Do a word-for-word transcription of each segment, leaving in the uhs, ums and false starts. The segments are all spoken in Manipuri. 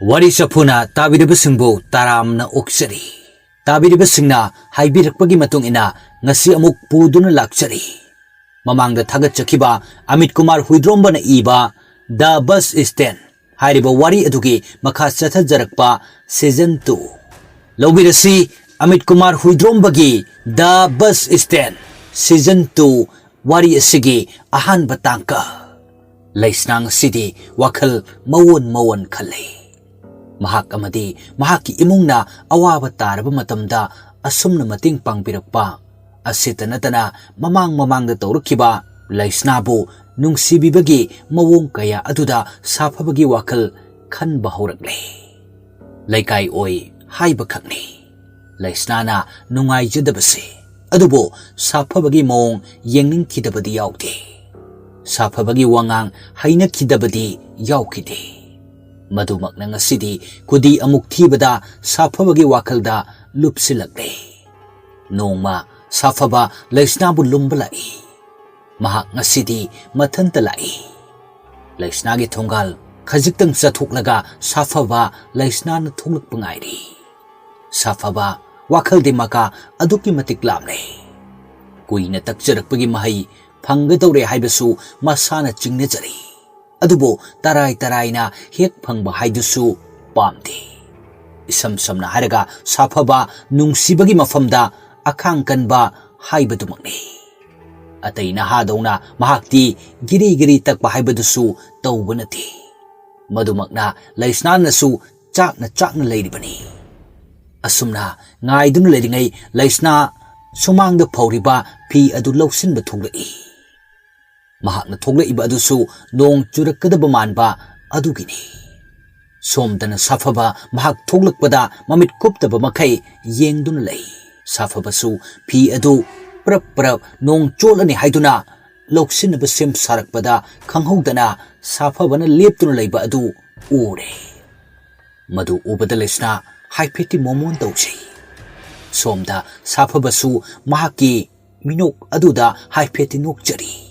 ꯋꯥꯔꯤ ꯆꯐꯨꯅ ꯇꯥꯕꯤꯔꯤꯕꯁꯤꯡꯕꯨ ꯇꯔꯥꯝꯅ ꯑꯣꯛꯆꯔꯤ꯫ ꯇꯥꯕꯤꯔꯤꯕꯁꯤꯡꯅ ꯍꯥꯏꯕꯤꯔꯛꯄꯒꯤ ꯃꯇꯨꯡ ꯏꯟꯅ ꯉꯁꯤ ꯑꯃꯨꯛ ꯄꯨꯗꯨꯅ ꯂꯥꯛꯆꯔꯤ꯫ ꯃꯃꯥꯡꯗ ꯊꯥꯒꯠꯆꯈꯤꯕ ꯑꯃꯤꯠ ꯀꯨꯃꯥꯔ ꯍꯨꯏꯗ꯭ꯔꯣꯝꯕꯅ ꯏꯕ The Bus Stand ꯍꯥꯏꯔꯤꯕ ꯋꯥꯔꯤ ꯑꯗꯨꯒꯤ ꯃꯈꯥ ꯆꯠꯊꯖꯔꯛꯄ season two꯫ ꯂꯧꯕꯤꯔꯁꯤ Amit Kumar ꯍꯨꯏꯗ꯭ꯔꯣꯝꯕꯒꯤ The Bus Stand season two ꯋꯥꯔꯤ ꯑꯁꯤꯒꯤ ꯑꯍꯥꯟꯕ ꯇꯥꯡꯀꯛ꯫ ꯂꯩꯁꯅꯥ ꯉꯁꯤꯗꯤ ꯋꯥꯈꯜ ꯃꯑꯣꯟ ꯃꯑꯣꯟ ꯈꯜꯂꯤ꯫ ꯃꯍꯥꯛ ꯑꯃꯗꯤ ꯃꯍꯥꯛꯀꯤ ꯏꯃꯨꯡꯅ ꯑꯋꯥꯕ ꯇꯥꯔꯕ ꯃꯇꯝꯗ ꯑꯁꯨꯝꯅ ꯃꯇꯦꯡ ꯄꯥꯡꯕꯤꯔꯛꯄ ꯑꯁꯤꯇ ꯅꯠꯇꯅ ꯃꯃꯥꯡ ꯃꯃꯥꯡꯗ ꯇꯧꯔꯛꯈꯤꯕ ꯂꯩꯁꯅꯥꯕꯨ ꯅꯨꯡꯁꯤꯕꯤꯕꯒꯤ ꯃꯑꯣꯡ ꯀꯌꯥ ꯑꯗꯨꯗ ꯁꯥꯐꯕꯒꯤ ꯋꯥꯈꯜ ꯈꯟꯕ ꯍꯧꯔꯛꯂꯦ꯫ ꯂꯩꯀꯥꯏ ꯑꯣꯏ ꯍꯥꯏꯕꯈꯛꯅꯤ꯫ ꯂꯩꯁꯅꯥꯅ ꯅꯨꯡꯉꯥꯏꯖꯗꯕꯁꯦ꯫ ꯑꯗꯨꯕꯨ ꯁꯥꯐꯕꯒꯤ ꯃꯑꯣꯡ ꯌꯦꯡꯅꯤꯡꯈꯤꯗꯕꯗꯤ ꯌꯥꯎꯗꯦ꯫ ꯁꯥꯐꯕꯒꯤ ꯋꯥꯉꯥꯡ ꯍꯩꯅꯈꯤꯗꯕꯗꯤ ꯌꯥꯎꯈꯤꯗꯦ꯫ ꯃꯗꯨꯃꯛꯅ ꯉꯁꯤꯗꯤ ꯈꯨꯗꯤ ꯑꯃꯨꯛ ꯊꯤꯕꯗ ꯁꯥꯐꯕꯒꯤ ꯋꯥꯈꯜꯗ ꯂꯨꯞꯁꯤꯜꯂꯛꯂꯦ꯫ ꯅꯣꯡꯃ ꯁꯥꯐꯕ ꯂꯩꯁꯅꯥꯕꯨ ꯂꯨꯝꯕ ꯂꯥꯛꯏ꯫ ꯃꯍꯥꯛ ꯉꯁꯤꯗꯤ ꯃꯊꯟꯇ ꯂꯥꯛꯏ꯫ ꯂꯩꯁꯅꯥꯒꯤ ꯊꯣꯡꯒꯥꯜ ꯈꯖꯤꯛꯇꯪ ꯆꯠꯊꯣꯛꯂꯒ ꯁꯥꯐꯕ ꯂꯩꯁꯅꯥꯅ ꯊꯣꯛꯂꯛꯄ ꯉꯥꯏꯔꯤ꯫ ꯁꯥꯐꯕ ꯋꯥꯈꯜꯗꯤ ꯃꯀꯥ ꯑꯗꯨꯛꯀꯤ ꯃꯇꯤꯛ ꯂꯥꯝꯂꯦ꯫ ꯀꯨꯏꯅ ꯇꯛꯆꯔꯛꯄꯒꯤ ꯃꯍꯩ ꯐꯪꯒꯗꯧꯔꯦ ꯍꯥꯏꯕꯁꯨ ꯃꯁꯥꯅ ꯆꯤꯡꯅꯖꯔꯤ꯫ ꯑꯗꯨꯕꯨ ꯇꯔꯥꯏ ꯇꯔꯥꯏꯅ ꯍꯦꯛ ꯐꯪꯕ ꯍꯥꯏꯗꯨꯁꯨ ꯄꯥꯝꯗꯦ꯫ ꯏꯁꯝ ꯁꯝꯅ ꯍꯥꯏꯔꯒ ꯁꯥꯐꯕ ꯅꯨꯡꯁꯤꯕꯒꯤ ꯃꯐꯝꯗ ꯑꯈꯥꯡ ꯀꯟꯕ ꯍꯥꯏꯕꯗꯨꯃꯛꯅꯤ꯫ ꯑꯇꯩ ꯅꯍꯥꯗꯧꯅ ꯃꯍꯥꯛꯇꯤ ꯒꯤꯔꯤ ꯒꯤꯔꯤ ꯇꯛꯄ ꯍꯥꯏꯕꯗꯨꯁꯨ ꯇꯧꯕ ꯅꯠꯇꯦ꯫ ꯃꯗꯨꯃꯛꯅ ꯂꯩꯁꯅꯥꯅꯁꯨ ꯆꯥꯛꯅ ꯆꯥꯛꯅ ꯂꯩꯔꯤꯕꯅꯤ꯫ ꯑꯁꯨꯝꯅ ꯉꯥꯏꯗꯨꯅ ꯂꯩꯔꯤꯉꯩ ꯂꯩꯁꯅꯥ ꯁꯨꯃꯥꯡꯗ ꯐꯧꯔꯤꯕ ꯐꯤ ꯑꯗꯨ ꯂꯧꯁꯤꯟꯕ ꯊꯣꯛꯂꯛꯏ꯫ ꯃꯍꯥꯛꯅ ꯊꯣꯛꯂꯛꯏꯕ ꯑꯗꯨꯁꯨ ꯅꯣꯡ ꯆꯨꯔꯛꯀꯗꯕ ꯃꯥꯟꯕ ꯑꯗꯨꯒꯤꯅꯤ꯫ ꯁꯣꯝꯗꯅ ꯁꯥꯐꯕ ꯃꯍꯥꯛ ꯊꯣꯛꯂꯛꯄꯗ ꯃꯃꯤꯠ ꯀꯨꯞꯇꯕ ꯃꯈꯩ ꯌꯦꯡꯗꯨꯅ ꯂꯩ꯫ ꯁꯥꯐꯕꯁꯨ ꯐꯤ ꯑꯗꯨ ꯄ꯭ꯔꯞ ꯄ꯭ꯔꯞ ꯅꯣꯡ ꯆꯣꯠꯂꯅꯤ ꯍꯥꯏꯗꯨꯅ ꯂꯧꯁꯤꯟꯅꯕ ꯁꯦꯝ ꯁꯥꯔꯛꯄꯗ ꯈꯪꯍꯧꯗꯅ ꯁꯥꯐꯕꯅ ꯂꯦꯞꯇꯨꯅ ꯂꯩꯕ ꯑꯗꯨ ꯎꯔꯦ꯫ ꯃꯗꯨ ꯎꯕꯗ ꯂꯩꯁꯅꯥ ꯍꯥꯏꯐꯦꯠꯇꯤ ꯃꯣꯃꯣꯟ ꯇꯧꯖꯩ꯫ ꯁꯣꯝꯗ ꯁꯥꯐꯕꯁꯨ ꯃꯍꯥꯛꯀꯤ ꯃꯤꯅꯣꯛ ꯑꯗꯨꯗ ꯍꯥꯏꯐꯦꯠꯇꯤ ꯅꯣꯛꯆꯔꯤ꯫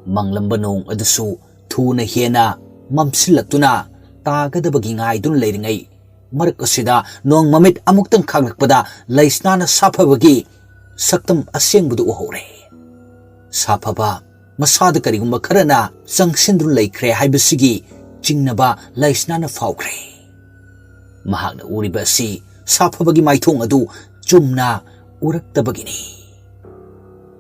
ꯃꯪꯂꯝꯕ ꯅꯣꯡ ꯑꯗꯨꯁꯨ ꯊꯨꯅ ꯍꯦꯟꯅ ꯃꯝꯁꯤꯜꯂꯛꯇꯨꯅ ꯇꯥꯒꯗꯕꯒꯤ ꯉꯥꯏꯗꯨꯅ ꯂꯩꯔꯤꯉꯩ ꯃꯔꯛ ꯑꯁꯤꯗ ꯅꯣꯡ ꯃꯃꯤꯠ ꯑꯃꯨꯛꯇꯪ ꯈꯥꯛꯂꯛꯄꯗ ꯂꯩꯁꯅꯥꯅ ꯁꯥꯐꯕꯒꯤ ꯁꯛꯇꯝ ꯑꯁꯦꯡꯕꯗꯨ ꯎꯍꯧꯔꯦ꯫ ꯁꯥꯐꯕ ꯃꯁꯥꯗ ꯀꯔꯤꯒꯨꯝꯕ ꯈꯔꯅ ꯆꯪꯁꯤꯟꯗꯨꯅ ꯂꯩꯈ꯭ꯔꯦ ꯍꯥꯏꯕꯁꯤꯒꯤ ꯆꯤꯡꯅꯕ ꯂꯩꯁꯅꯥꯅ ꯐꯥꯎꯈ꯭ꯔꯦ꯫ ꯃꯍꯥꯛꯅ ꯎꯔꯤꯕ ꯑꯁꯤ ꯁꯥꯐꯕꯒꯤ ꯃꯥꯏꯊꯣꯡ ꯑꯗꯨ ꯆꯨꯝꯅ ꯎꯔꯛꯇꯕꯒꯤꯅꯤ꯫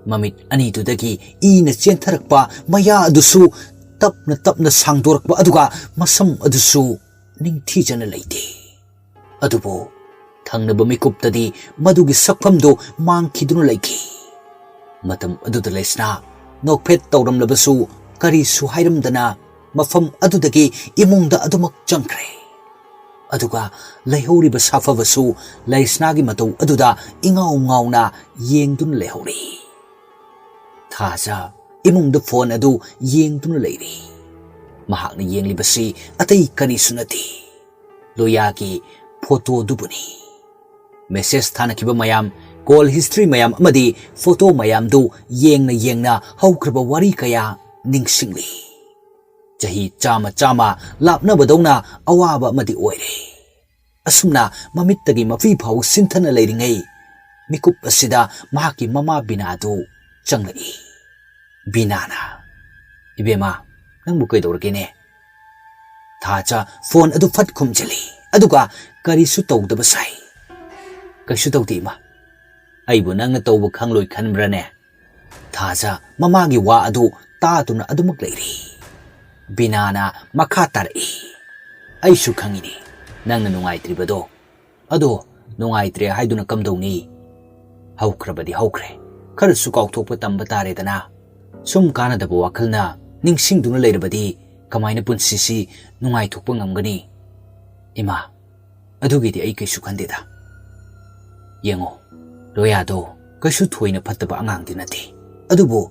ꯃꯃꯤꯠ ꯑꯅꯤꯗꯨꯗꯒꯤ ꯏꯅ ꯆꯦꯟꯊꯔꯛꯄ ꯃꯌꯥ ꯑꯗꯨꯁꯨ ꯇꯞꯅ ꯇꯞꯅ ꯁꯥꯡꯗꯣꯔꯛꯄ, ꯑꯗꯨꯒ ꯃꯁꯝ ꯑꯗꯨꯁꯨ ꯅꯤꯡꯊꯤꯖꯅ ꯂꯩꯇꯦ꯫ ꯑꯗꯨꯕꯨ ꯊꯪꯅꯕ ꯃꯤꯀꯨꯞꯇꯗꯤ ꯃꯗꯨꯒꯤ ꯁꯛꯐꯝꯗꯨ ꯃꯥꯡꯈꯤꯗꯨꯅ ꯂꯩꯈꯤ꯫ ꯃꯇꯝ ꯑꯗꯨꯗ ꯂꯩꯁꯅꯥ ꯅꯣꯛꯐꯦꯠ ꯇꯧꯔꯝꯂꯕꯁꯨ ꯀꯔꯤꯁꯨ ꯍꯥꯏꯔꯝꯗꯅ ꯃꯐꯝ ꯑꯗꯨꯗꯒꯤ ꯏꯃꯨꯡꯗ ꯑꯗꯨꯃꯛ ꯆꯪꯈ꯭ꯔꯦ꯫ ꯑꯗꯨꯒ ꯂꯩꯍꯧꯔꯤꯕ ꯁꯥꯐꯕꯁꯨ ꯂꯩꯁꯅꯥꯒꯤ ꯃꯇꯧ ꯑꯗꯨꯗ ꯏꯉꯥꯎ ꯉꯥꯎꯅ ꯌꯦꯡꯗꯨꯅ ꯂꯩꯍꯧꯔꯤ꯫ ꯊꯥꯖ ꯏꯃꯨꯡꯗ ꯐꯣꯟ ꯑꯗꯨ ꯌꯦꯡꯗꯨꯅ ꯂꯩꯔꯤ꯫ ꯃꯍꯥꯛꯅ ꯌꯦꯡꯂꯤꯕꯁꯤ ꯑꯇꯩ ꯀꯔꯤꯁꯨ ꯅꯠꯇꯦ, ꯂꯣꯌꯥꯒꯤ ꯐꯣꯇꯣꯗꯨꯕꯨꯅꯤ꯫ ꯃꯦꯁꯦꯖ ꯊꯥꯅꯈꯤꯕ ꯃꯌꯥꯝ, ꯀꯣꯜ ꯍꯤꯁꯇ꯭ꯔꯤ ꯃꯌꯥꯝ ꯑꯃꯗꯤ ꯐꯣꯇꯣ ꯃꯌꯥꯝꯗꯨ ꯌꯦꯡꯅ ꯌꯦꯡꯅ ꯍꯧꯈ꯭ꯔꯕ ꯋꯥꯔꯤ ꯀꯌꯥ ꯅꯤꯡꯁꯤꯡꯂꯤ꯫ ꯆꯍꯤ ꯆꯥꯝꯃ ꯆꯥꯝꯃ ꯂꯥꯞꯅꯕꯗꯧꯅ ꯑꯋꯥꯕ ꯑꯃꯗꯤ ꯑꯣꯏꯔꯦ꯫ ꯑꯁꯨꯝꯅ ꯃꯃꯤꯠꯇꯒꯤ ꯃꯄꯤ ꯐꯥꯎ ꯁꯤꯟꯊꯅ ꯂꯩꯔꯤꯉꯩ ꯃꯤꯀꯨꯞ ꯑꯁꯤꯗ ꯃꯍꯥꯛꯀꯤ ꯃꯃꯥ ꯕꯤꯅꯥꯗꯨ ꯆꯪꯂꯛꯏ꯫ ꯕꯤꯅꯥꯅ, "ꯏꯕꯦꯝꯃ, ꯅꯪꯕꯨ ꯀꯩꯗꯧꯔꯒꯦꯅꯦ?" ꯊꯥꯖ ꯐꯣꯟ ꯑꯗꯨ ꯐꯠ ꯈꯨꯝꯖꯤꯜꯂꯤ, ꯑꯗꯨꯒ ꯀꯔꯤꯁꯨ ꯇꯧꯗꯕ ꯁꯥꯏ꯫ "ꯀꯩꯁꯨ ꯇꯧꯗꯦ, ꯏꯃꯥ꯫ ꯑꯩꯕꯨ ꯅꯪꯅ ꯇꯧꯕ ꯈꯪꯂꯣꯏ ꯈꯟꯕ꯭ꯔꯥꯅꯦ?" ꯊꯥꯖ ꯃꯃꯥꯒꯤ ꯋꯥ ꯑꯗꯨ ꯇꯥꯗꯨꯅ ꯑꯗꯨꯃꯛ ꯂꯩꯔꯤ꯫ ꯕꯤꯅꯥꯅ ꯃꯈꯥ ꯇꯥꯔꯛꯏ, "ꯑꯩꯁꯨ ꯈꯪꯉꯤꯅꯦ ꯅꯪꯅ ꯅꯨꯡꯉꯥꯏꯇ꯭ꯔꯤꯕꯗꯣ꯫ ꯑꯗꯣ ꯅꯨꯡꯉꯥꯏꯇ꯭ꯔꯦ ꯍꯥꯏꯗꯨꯅ ꯀꯝꯗꯧꯅꯤ? ꯍꯧꯈ꯭ꯔꯕꯗꯤ ꯍꯧꯈ꯭ꯔꯦ, ꯈꯔꯁꯨ ꯀꯥꯎꯊꯣꯛꯄ ꯇꯝꯕ ꯇꯥꯔꯦꯗꯅ꯫ ꯁꯨꯝ ꯀꯥꯟꯅꯗꯕ ꯋꯥꯈꯜꯅ ꯅꯤꯡꯁꯤꯡꯗꯨꯅ ꯂꯩꯔꯕꯗꯤ ꯀꯃꯥꯏꯅ ꯄꯨꯟꯁꯤꯁꯤ ꯅꯨꯡꯉꯥꯏꯊꯣꯛꯄ ꯉꯝꯒꯅꯤ? ꯏꯃꯥ, ꯑꯗꯨꯒꯤꯗꯤ ꯑꯩ ꯀꯩꯁꯨ ꯈꯟꯗꯦꯗ꯫ ꯌꯦꯡꯉꯣ, ꯂꯣꯌꯥꯗꯣ ꯀꯩꯁꯨ ꯊꯣꯏꯅ ꯐꯠꯇꯕ ꯑꯉꯥꯡꯗꯤ ꯅꯠꯇꯦ, ꯑꯗꯨꯕꯨ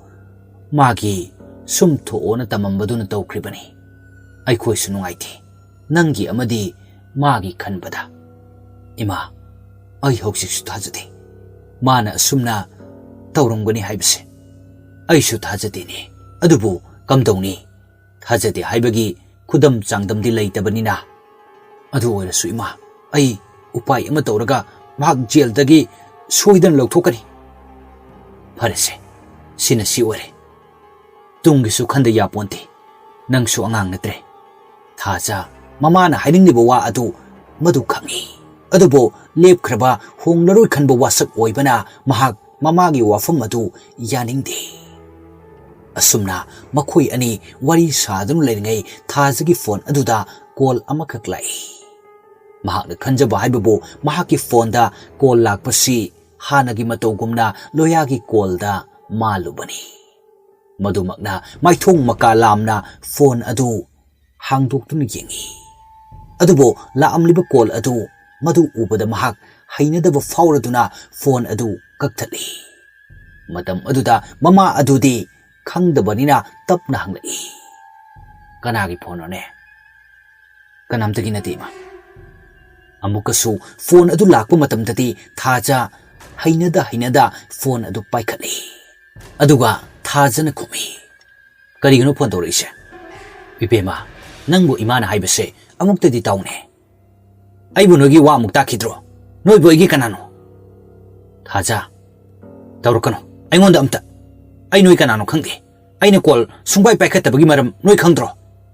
ꯃꯥꯒꯤ ꯁꯨꯝ ꯊꯣꯛꯑꯣꯅ ꯇꯝꯃꯝꯕꯗꯨꯅ ꯇꯧꯈ꯭ꯔꯤꯕꯅꯤ꯫ ꯑꯩꯈꯣꯏꯁꯨ ꯅꯨꯡꯉꯥꯏꯇꯦ, ꯅꯪꯒꯤ ꯑꯃꯗꯤ ꯃꯥꯒꯤ ꯈꯟꯕꯗ꯫ ꯏꯃꯥ, ꯑꯩ ꯍꯧꯖꯤꯛꯁꯨ ꯊꯥꯖꯗꯦ ꯃꯥꯅ ꯑꯁꯨꯝꯅ ꯇꯧꯔꯝꯒꯅꯤ ꯍꯥꯏꯕꯁꯦ꯫ ꯑꯩꯁꯨ ꯊꯥꯖꯗꯦꯅꯦ꯫ ꯑꯗꯨꯕꯨ ꯀꯝꯗꯧꯅꯤ? ꯊꯥꯖꯗꯦ ꯍꯥꯏꯕꯒꯤ ꯈꯨꯗꯝ ꯆꯥꯡꯗꯝꯗꯤ ꯂꯩꯇꯕꯅꯤꯅ꯫ ꯑꯗꯨ ꯑꯣꯏꯔꯁꯨ ꯏꯃꯥ, ꯑꯩ ꯎꯄꯥꯏ ꯑꯃ ꯇꯧꯔꯒ ꯃꯍꯥꯛ ꯖꯦꯜꯗꯒꯤ ꯁꯣꯏꯗꯅ ꯂꯧꯊꯣꯛꯀꯅꯤ꯫ ꯐꯔꯦꯁꯦ, ꯁꯤꯅ ꯁꯤ ꯑꯣꯏꯔꯦ꯫ ꯇꯨꯡꯒꯤꯁꯨ ꯈꯟꯗ ꯌꯥꯄꯣꯟꯇꯦ꯫ ꯅꯪꯁꯨ ꯑꯉꯥꯡ ꯅꯠꯇ꯭ꯔꯦ꯫ ꯊꯥꯖ ꯃꯃꯥꯅ ꯍꯥꯏꯅꯤꯡꯂꯤꯕ ꯋꯥ ꯑꯗꯨ ꯃꯗꯨ ꯈꯪꯏ꯫ ꯑꯗꯨꯕꯨ ꯂꯦꯞꯈ꯭ꯔꯕ ꯍꯣꯡꯂꯔꯣꯏ ꯈꯟꯕ ꯋꯥꯁꯛ ꯑꯣꯏꯕꯅ ꯃꯍꯥꯛ ꯃꯃꯥꯒꯤ ꯋꯥꯐꯝ ꯑꯗꯨ ꯌꯥꯅꯤꯡꯗꯦ꯫ ꯑꯁꯨꯝꯅ ꯃꯈꯣꯏ ꯑꯅꯤ ꯋꯥꯔꯤ ꯁꯥꯗꯨꯅ ꯂꯩꯔꯤꯉꯩ ꯊꯥꯖꯒꯤ ꯐꯣꯟ ꯑꯗꯨꯗ ꯀꯣꯜ ꯑꯃꯈꯛ ꯂꯥꯛꯏ꯫ ꯃꯍꯥꯛꯅ ꯈꯟꯖꯕ ꯍꯥꯏꯕꯕꯨ ꯃꯍꯥꯛꯀꯤ ꯐꯣꯟꯗ ꯀꯣꯜ ꯂꯥꯛꯄꯁꯤ ꯍꯥꯟꯅꯒꯤ ꯃꯇꯧꯒꯨꯝꯅ ꯂꯣꯌꯥꯒꯤ ꯀꯣꯜꯗ ꯃꯥꯜꯂꯨꯕꯅꯤ꯫ ꯃꯗꯨꯃꯛꯅ ꯃꯥꯏꯊꯣꯡ ꯃꯀꯥ ꯂꯥꯝꯅ ꯐꯣꯟ ꯑꯗꯨ ꯍꯥꯡꯗꯣꯛꯇꯨꯅ ꯌꯦꯡꯏ꯫ ꯑꯗꯨꯕꯨ ꯂꯥꯛꯂꯝꯂꯤꯕ ꯀꯣꯜ ꯑꯗꯨ ꯃꯗꯨ ꯎꯕꯗ ꯃꯍꯥꯛ ꯍꯩꯅꯗꯕ ꯐꯥꯎꯔꯗꯨꯅ ꯐꯣꯟ ꯑꯗꯨ ꯀꯛꯊꯠꯂꯤ꯫ ꯃꯇꯝ ꯑꯗꯨꯗ ꯃꯃꯥ ꯑꯗꯨꯗꯤ ꯈꯪꯗꯕꯅꯤꯅ ꯇꯞꯅ ꯍꯪꯂꯛꯏ, "ꯀꯅꯥꯒꯤ ꯐꯣꯟꯅꯣꯅꯦ?" "ꯀꯅꯥꯝꯇꯒꯤ ꯅꯠꯇꯦ, ꯏꯃꯥ꯫" ꯑꯃꯨꯛꯀꯁꯨ ꯐꯣꯟ ꯑꯗꯨ ꯂꯥꯛꯄ ꯃꯇꯝꯗꯗꯤ ꯊꯥꯖ ꯍꯩꯅꯗ ꯍꯩꯅꯗ ꯐꯣꯟ ꯑꯗꯨ ꯄꯥꯏꯈꯠꯂꯤ꯫ ꯑꯗꯨꯒ ꯊꯥꯖꯅ ꯈꯨꯝꯃꯤ, "ꯀꯔꯤꯒꯤꯅꯣ ꯐꯣꯟ ꯇꯧꯔꯛꯏꯁꯦ?" "ꯏꯕꯦꯝꯃ, ꯅꯪꯕꯨ ꯏꯃꯥꯅ ꯍꯥꯏꯕꯁꯦ ꯑꯃꯨꯛꯇꯗꯤ ꯇꯥꯎꯅꯦ꯫ ꯑꯩꯕꯨ ꯅꯣꯏꯒꯤ ꯋꯥ ꯑꯃꯨꯛ ꯇꯥꯈꯤꯗ꯭ꯔꯣ? ꯅꯣꯏꯕꯨ ꯑꯩꯒꯤ ꯀꯅꯥꯅꯣ?" "ꯊꯥꯖ, ꯇꯧꯔꯛꯀꯅꯨ ꯑꯩꯉꯣꯟꯗ ꯑꯝꯇ꯫ ꯑꯩ ꯅꯣꯏ ꯀꯅꯥꯅꯣ ꯈꯪꯗꯦ꯫ ꯑꯩꯅ ꯀꯣꯜ ꯁꯨꯡꯄꯥꯏ ꯄꯥꯏꯈꯠꯇꯕꯒꯤ ꯃꯔꯝ ꯅꯣꯏ ꯈꯪꯗ꯭ꯔꯣ?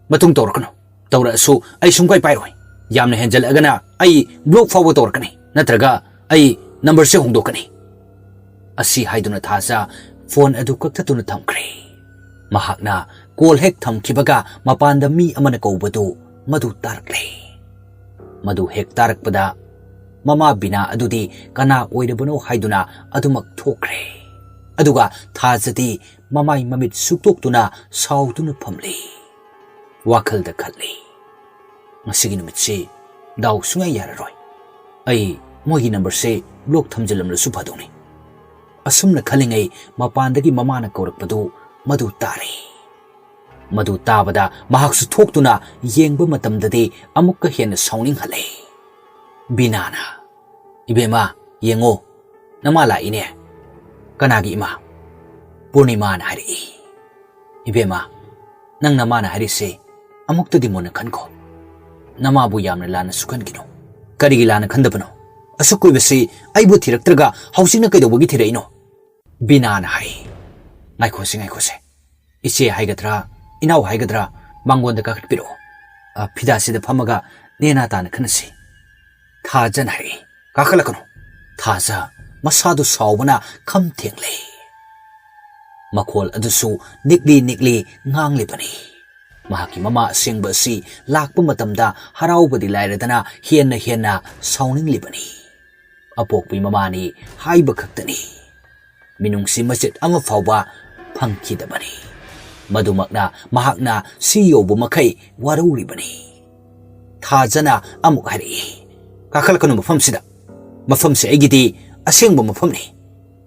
ꯃꯇꯨꯡ ꯇꯧꯔꯛꯀꯅꯨ꯫ ꯇꯧꯔꯛꯑꯁꯨ ꯑꯩ ꯁꯨꯡꯄꯥꯏ ꯄꯥꯏꯔꯣꯏ꯫ ꯌꯥꯝꯅ ꯍꯦꯟꯖꯜꯂꯛꯑꯒꯅ ꯑꯩ ꯕ꯭ꯂꯣꯛ ꯐꯥꯎꯕ ꯇꯧꯔꯛꯀꯅꯤ, ꯅꯠꯇ꯭ꯔꯒ ꯑꯩ ꯅꯝꯕꯔꯁꯦ ꯍꯣꯡꯗꯣꯛꯀꯅꯤ꯫" ꯑꯁꯤ ꯍꯥꯏꯗꯨꯅ ꯊꯥꯖ ꯐꯣꯟ ꯑꯗꯨ ꯀꯛꯊꯠꯇꯨꯅ ꯊꯝꯈ꯭ꯔꯦ꯫ ꯃꯍꯥꯛꯅ ꯀꯣꯜ ꯍꯦꯛ ꯊꯝꯈꯤꯕꯒ ꯃꯄꯥꯟꯗ ꯃꯤ ꯑꯃꯅ ꯀꯧꯕꯗꯨ ꯃꯗꯨ ꯇꯥꯔꯛꯂꯦ꯫ ꯃꯗꯨ ꯍꯦꯛ ꯇꯥꯔꯛꯄꯗ ꯃꯃꯥ ꯕꯤꯅꯥ ꯑꯗꯨꯗꯤ ꯀꯅꯥ ꯑꯣꯏꯔꯕꯅꯣ ꯍꯥꯏꯗꯨꯅ ꯑꯗꯨꯃꯛ ꯊꯣꯛꯈ꯭ꯔꯦ꯫ ꯑꯗꯨꯒ ꯊꯥꯖꯗꯤ ꯃꯃꯥꯏ ꯃꯃꯤꯠ ꯁꯨꯛꯇꯣꯛꯇꯨꯅ ꯁꯥꯎꯗꯨꯅ ꯐꯝꯂꯤ꯫ ꯋꯥꯈꯜꯗ ꯈꯜꯂꯤ, "ꯉꯁꯤꯒꯤ ꯅꯨꯃꯤꯠꯁꯤ ꯗꯥꯎ ꯁꯨꯡꯌꯥ ꯌꯥꯔꯔꯣꯏ꯫ ꯑꯩ ꯃꯣꯏꯒꯤ ꯅꯝꯕꯔꯁꯦ ꯕ꯭ꯂꯣꯛ ꯊꯝꯖꯤꯜꯂꯝꯂꯁꯨ ꯐꯗꯧꯅꯤ꯫" ꯑꯁꯨꯝꯅ ꯈꯜꯂꯤꯉꯩ ꯃꯄꯥꯟꯗꯒꯤ ꯃꯃꯥꯅ ꯀꯧꯔꯛꯄꯗꯨ ꯃꯗꯨ ꯇꯥꯔꯦ꯫ ꯃꯗꯨ ꯇꯥꯕꯗ ꯃꯍꯥꯛꯁꯨ ꯊꯣꯛꯇꯨꯅ ꯌꯦꯡꯕ ꯃꯇꯝꯗꯗꯤ ꯑꯃꯨꯛꯀ ꯍꯦꯟꯅ ꯁꯥꯎꯅꯤꯡꯍꯜꯂꯦ꯫ ꯕꯤꯅꯥꯅ, "ꯏꯕꯦꯝꯃ, ꯌꯦꯡꯉꯣ, ꯅꯃꯥ ꯂꯥꯛꯏꯅꯦ꯫" "ꯀꯅꯥꯒꯤ ꯏꯃꯥ?" "ꯄꯨꯔꯅꯤꯃꯥꯅ ꯍꯥꯏꯔꯛꯏ꯫" "ꯏꯕꯦꯝꯃ, ꯅꯪ ꯅꯃꯥꯅ ꯍꯥꯏꯔꯤꯁꯦ ꯑꯃꯨꯛꯇꯗꯤ ꯃꯨꯟꯅ ꯈꯟꯈꯣ꯫ ꯅꯃꯥꯕꯨ ꯌꯥꯝꯅ ꯂꯥꯟꯅꯁꯨ ꯈꯟꯈꯤꯅꯨ꯫ ꯀꯔꯤꯒꯤ ꯂꯥꯟꯅ ꯈꯟꯗꯕꯅꯣ? ꯑꯁꯨꯛ ꯀꯨꯏꯕꯁꯤ ꯑꯩꯕꯨ ꯊꯤꯔꯛꯇ꯭ꯔꯒ ꯍꯧꯖꯤꯛꯅ ꯀꯩꯗꯧꯕꯒꯤ ꯊꯤꯔꯛꯏꯅꯣ?" ꯕꯤꯅꯥꯅ ꯍꯥꯏ꯫ "ꯉꯥꯏꯈꯣꯁꯦ, ꯉꯥꯏꯈꯣꯁꯦ꯫ ꯏꯆꯦ ꯍꯥꯏꯒꯗ꯭ꯔꯥ, ꯏꯅꯥꯎ ꯍꯥꯏꯒꯗ꯭ꯔꯥ, ꯃꯥꯡꯒꯣꯟꯗ ꯀꯥꯈꯠꯄꯤꯔꯛꯑꯣ꯫ ꯑ, ꯐꯤꯗꯥꯁꯤꯗ ꯐꯝꯃꯒ ꯅꯦꯅꯥ ꯇꯥꯅ ꯈꯟꯅꯁꯤ꯫" ꯊꯥꯖꯅ ꯍꯥꯏꯔꯛꯏ꯫ "ꯀꯥꯈꯠꯂꯛꯀꯅꯨ꯫" ꯊꯥꯖ ꯃꯁꯥꯗꯨ ꯁꯥꯎꯕꯅ ꯈꯝ ꯊꯦꯡꯂꯦ꯫ ꯃꯈꯣꯜ ꯑꯗꯨꯁꯨ ꯅꯤꯛꯂꯤ ꯅꯤꯛꯂꯤ ꯉꯥꯡꯂꯤꯕꯅꯤ꯫ ꯃꯍꯥꯛꯀꯤ ꯃꯃꯥ ꯑꯁꯦꯡꯕ ꯑꯁꯤ ꯂꯥꯛꯄ ꯃꯇꯝꯗ ꯍꯔꯥꯎꯕꯗꯤ ꯂꯥꯏꯔꯗꯅ ꯍꯦꯟꯅ ꯍꯦꯟꯅ ꯁꯥꯎꯅꯤꯡꯂꯤꯕꯅꯤ꯫ ꯑꯄꯣꯛꯄꯤ ꯃꯃꯥꯅꯤ ꯍꯥꯏꯕ ꯈꯛꯇꯅꯤ꯫ ꯃꯤꯅꯨꯡꯁꯤ ꯃꯆꯦꯠ ꯑꯃ ꯐꯥꯎꯕ ꯐꯪꯈꯤꯗꯕꯅꯤ꯫ ꯃꯗꯨꯃꯛꯅ ꯃꯍꯥꯛꯅ ꯁꯤ ꯌꯧꯕ ꯃꯈꯩ ꯋꯥꯔꯧꯔꯤꯕꯅꯤ꯫ ꯊꯥꯖꯅ ꯑꯃꯨꯛ ꯍꯥꯏꯔꯛꯏ, "ꯀꯥꯈꯠꯂꯛꯀꯅꯨ ꯃꯐꯝꯁꯤꯗ꯫ ꯃꯐꯝꯁꯦ ꯑꯩꯒꯤꯗꯤ ꯑꯁꯦꯡꯕ ꯃꯐꯝꯅꯤ꯫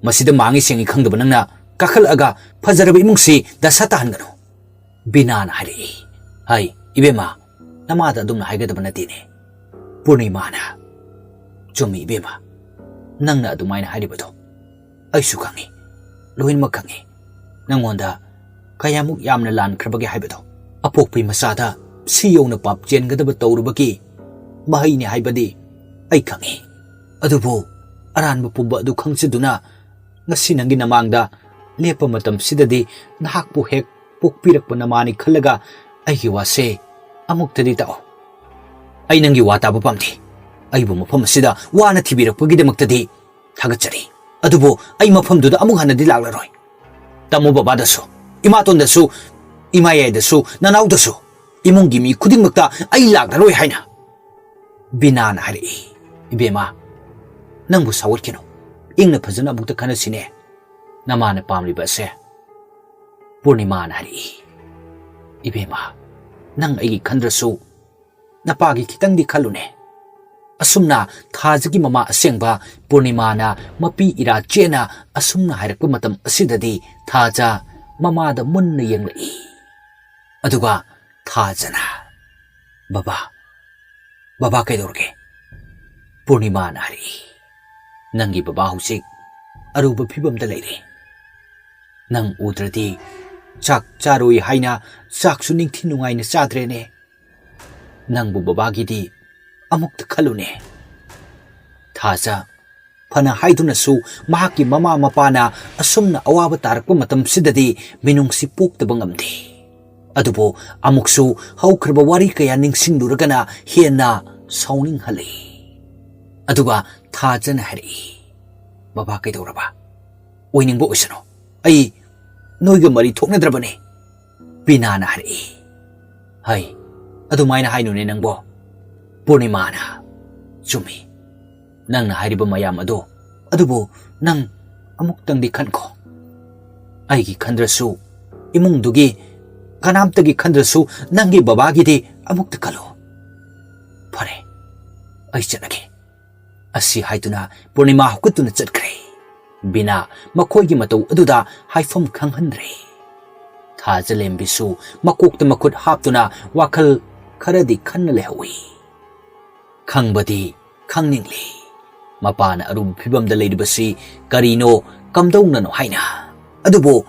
ꯃꯁꯤꯗ ꯃꯥꯡꯉꯤ ꯁꯦꯡꯉꯤ ꯈꯪꯗꯕ ꯅꯪꯅ ꯀꯥꯈꯠꯂꯛꯑꯒ ꯐꯖꯔꯕ ꯏꯃꯨꯡꯁꯤ ꯗꯁꯥ ꯇꯥꯍꯟꯒꯅꯨ꯫" ꯕꯤꯅꯥꯅ ꯍꯥꯏꯔꯛꯏ꯫ "ꯍꯩ, ꯏꯕꯦꯝꯃ, ꯅꯃꯥꯗ ꯑꯗꯨꯝꯅ ꯍꯥꯏꯒꯗꯕ ꯅꯠꯇꯦꯅꯦ꯫" ꯄꯨꯔꯅꯤꯃꯥꯅ, "ꯆꯨꯝꯃꯤ ꯏꯕꯦꯝꯃ, ꯅꯪꯅ ꯑꯗꯨꯃꯥꯏꯅ ꯍꯥꯏꯔꯤꯕꯗꯣ ꯑꯩꯁꯨ ꯈꯪꯉꯤ, ꯂꯣꯏꯅꯃꯛ ꯈꯪꯉꯤ꯫ ꯅꯪꯉꯣꯟꯗ ꯀꯌꯥꯃꯨꯛ ꯌꯥꯝꯅ ꯂꯥꯟꯈ꯭ꯔꯕꯒꯦ ꯍꯥꯏꯕꯗꯣ꯫ ꯑꯄꯣꯛꯄꯤ ꯃꯆꯥꯗ ꯁꯤ ꯌꯧꯅ ꯄꯥꯞ ꯆꯦꯟꯒꯗꯕ ꯇꯧꯔꯨꯕꯒꯤ ꯃꯍꯩꯅꯤ ꯍꯥꯏꯕꯗꯤ ꯑꯩ ꯈꯪꯉꯤ꯫ ꯑꯗꯨꯕꯨ ꯑꯔꯥꯟꯕ ꯄꯨꯝꯕ ꯑꯗꯨ ꯈꯪꯖꯗꯨꯅ ꯉꯁꯤ ꯅꯪꯒꯤ ꯅꯃꯥꯡꯗ ꯂꯦꯞꯄ ꯃꯇꯝꯁꯤꯗꯗꯤ ꯅꯍꯥꯛꯄꯨ ꯍꯦꯛ ꯄꯣꯛꯄꯤꯔꯛꯄ ꯅꯃꯥꯅꯤ ꯈꯜꯂꯒ ꯑꯩꯒꯤ ꯋꯥꯁꯦ ꯑꯃꯨꯛꯇꯗꯤ ꯇꯥꯎ꯫ ꯑꯩ ꯅꯪꯒꯤ ꯋꯥ ꯇꯥꯕ ꯄꯥꯝꯗꯦ꯫ ꯑꯩꯕꯨ ꯃꯐꯝ ꯑꯁꯤꯗ ꯋꯥꯅ ꯊꯤꯕꯤꯔꯛꯄꯒꯤꯗꯃꯛꯇꯗꯤ ꯊꯥꯒꯠꯆꯔꯤ꯫ ꯑꯗꯨꯕꯨ ꯑꯩ ꯃꯐꯝꯗꯨꯗ ꯑꯃꯨꯛ ꯍꯟꯅꯗꯤ ꯂꯥꯛꯂꯔꯣꯏ꯫ ꯇꯥꯃꯣ ꯕꯕꯥꯗꯁꯨ, ꯏꯃꯥꯇꯣꯟꯗꯁꯨ, ꯏꯃꯥ ꯌꯥꯏꯗꯁꯨ, ꯅꯅꯥꯎꯗꯁꯨ, ꯏꯃꯨꯡꯒꯤ ꯃꯤ ꯈꯨꯗꯤꯡꯃꯛꯇ ꯑꯩ ꯂꯥꯛꯂꯔꯣꯏ ꯍꯥꯏꯅ꯫" ꯕꯤꯅꯥꯅ ꯍꯥꯏꯔꯛꯏ, "ꯏꯕꯦꯝꯃ, ꯅꯪꯕꯨ ꯁꯥꯎꯒꯠꯈꯤꯅꯨ꯫ ꯏꯪꯅ ꯐꯖꯅ ꯑꯃꯨꯛꯇ ꯈꯟꯅꯁꯤꯅꯦ꯫ ꯅꯃꯥꯅ ꯄꯥꯝꯂꯤꯕ ꯑꯁꯦ꯫" ꯄꯨꯔꯅꯤꯃꯥꯅ ꯍꯥꯏꯔꯛꯏ, "ꯏꯕꯦꯝꯃ, ꯅꯪ ꯑꯩꯒꯤ ꯈꯟꯗ꯭ꯔꯁꯨ ꯅꯄꯥꯒꯤ ꯈꯤꯇꯪꯗꯤ ꯈꯜꯂꯨꯅꯦ꯫" ꯑꯁꯨꯝꯅ ꯊꯥꯖꯒꯤ ꯃꯃꯥ ꯑꯁꯦꯡꯕ ꯄꯨꯔꯅꯤꯃꯥꯅ ꯃꯄꯤ ꯏꯔꯥ ꯆꯦꯅ ꯑꯁꯨꯝꯅ ꯍꯥꯏꯔꯛꯄ ꯃꯇꯝ ꯑꯁꯤꯗꯗꯤ ꯊꯥꯖ ꯃꯃꯥꯗ ꯃꯨꯟꯅ ꯌꯦꯡꯂꯛꯏ꯫ ꯑꯗꯨꯒ ꯊꯥꯖꯅ, "ꯕꯕꯥ, ꯕꯕꯥ ꯀꯩꯗꯧꯔꯒꯦ?" ꯄꯨꯔꯅꯤꯃꯥꯅ ꯍꯥꯏꯔꯛꯏ, "ꯅꯪꯒꯤ ꯕꯕꯥ ꯍꯧꯖꯤꯛ ꯑꯔꯨꯕ ꯐꯤꯕꯝꯗ ꯂꯩꯔꯦ꯫ ꯅꯪ ꯎꯗ꯭ꯔꯗꯤ ꯆꯥꯛ ꯆꯥꯔꯣꯏ ꯍꯥꯏꯅ ꯆꯥꯛꯁꯨ ꯅꯤꯡꯊꯤ ꯅꯨꯡꯉꯥꯏꯅ ꯆꯥꯗ꯭ꯔꯦꯅꯦ꯫ ꯅꯪꯕꯨ ꯕꯕꯥꯒꯤꯗꯤ ꯑꯃꯨꯛꯇ ꯈꯜꯂꯨꯅꯦ꯫ ꯊꯥꯖ, ꯐꯅ ꯍꯥꯏꯗꯨꯅꯁꯨ ꯃꯍꯥꯛꯀꯤ ꯃꯃꯥ ꯃꯄꯥꯅ ꯑꯁꯨꯝꯅ ꯑꯋꯥꯕ ꯇꯥꯔꯛꯄ ꯃꯇꯝꯁꯤꯗꯗꯤ ꯃꯤꯅꯨꯡꯁꯤ ꯄꯣꯛꯇꯕ ꯉꯝꯗꯦ꯫ ꯑꯗꯨꯕꯨ ꯑꯃꯨꯛꯁꯨ ꯍꯧꯈ꯭ꯔꯕ ꯋꯥꯔꯤ ꯀꯌꯥ ꯅꯤꯡꯁꯤꯡꯂꯨꯔꯒꯅ ꯍꯦꯟꯅ ꯁꯥꯎꯅꯤꯡꯍꯜꯂꯤ꯫ ꯑꯗꯨꯒ ꯊꯥꯖꯅ ꯍꯥꯏꯔꯛꯏ, "ꯕꯕꯥ ꯀꯩꯗꯧꯔꯕ? ꯑꯣꯏꯅꯤꯡꯕ ꯑꯣꯏꯁꯅꯨ꯫ ꯑꯩ ꯅꯣꯏꯒ ꯃꯔꯤ ꯊꯣꯛꯅꯗ꯭ꯔꯕꯅꯦ꯫" ꯕꯤꯅꯥꯅ ꯍꯥꯏꯔꯛꯏ꯫ "ꯍꯩ, ꯑꯗꯨꯃꯥꯏꯅ ꯍꯥꯏꯅꯨꯅꯦ ꯅꯪꯕꯣ꯫" ꯄꯨꯔꯅꯤꯃꯥꯅ, "ꯆꯨꯝꯃꯤ, ꯅꯪꯅ ꯍꯥꯏꯔꯤꯕ ꯃꯌꯥꯝ ꯑꯗꯣ, ꯑꯗꯨꯕꯨ ꯅꯪ ꯑꯃꯨꯛꯇꯪꯗꯤ ꯈꯟꯈꯣ꯫ ꯑꯩꯒꯤ ꯈꯟꯗ꯭ꯔꯁꯨ, ꯏꯃꯨꯡꯗꯨꯒꯤ ꯀꯅꯥꯝꯇꯒꯤ ꯈꯟꯗ꯭ꯔꯁꯨ, ꯅꯪꯒꯤ ꯕꯕꯥꯒꯤꯗꯤ ꯑꯃꯨꯛꯇ ꯈꯜꯂꯨ꯫ ꯐꯔꯦ, ꯑꯩ ꯆꯠꯂꯒꯦ꯫" ꯑꯁꯤ ꯍꯥꯏꯗꯨꯅ ꯄꯨꯔꯅꯤꯃꯥ ꯍꯧꯒꯠꯇꯨꯅ ꯆꯠꯈ꯭ꯔꯦ꯫ ꯕꯤꯅꯥ ꯃꯈꯣꯏꯒꯤ ꯃꯇꯧ ꯑꯗꯨꯗ ꯍꯥꯏꯐꯝ ꯈꯪꯍꯟꯗ꯭ꯔꯦ꯫ ꯊꯥꯖꯂꯦꯝꯕꯤꯁꯨ ꯃꯀꯣꯛꯇ ꯃꯈꯨꯠ ꯍꯥꯞꯇꯨꯅ ꯋꯥꯈꯜ ꯈꯔꯗꯤ ꯈꯟꯅ ꯂꯩꯍꯧꯏ꯫ ꯈꯪꯕꯗꯤ ꯈꯪꯅꯤꯡꯂꯤ, ꯃꯄꯥꯅ ꯑꯔꯨꯕ ꯐꯤꯕꯝꯗ ꯂꯩꯔꯤꯕꯁꯤ ꯀꯔꯤꯅꯣ, ꯀꯝꯗꯧꯅꯅꯣ ꯍꯥꯏꯅ꯫ ꯑꯗꯨꯕꯨ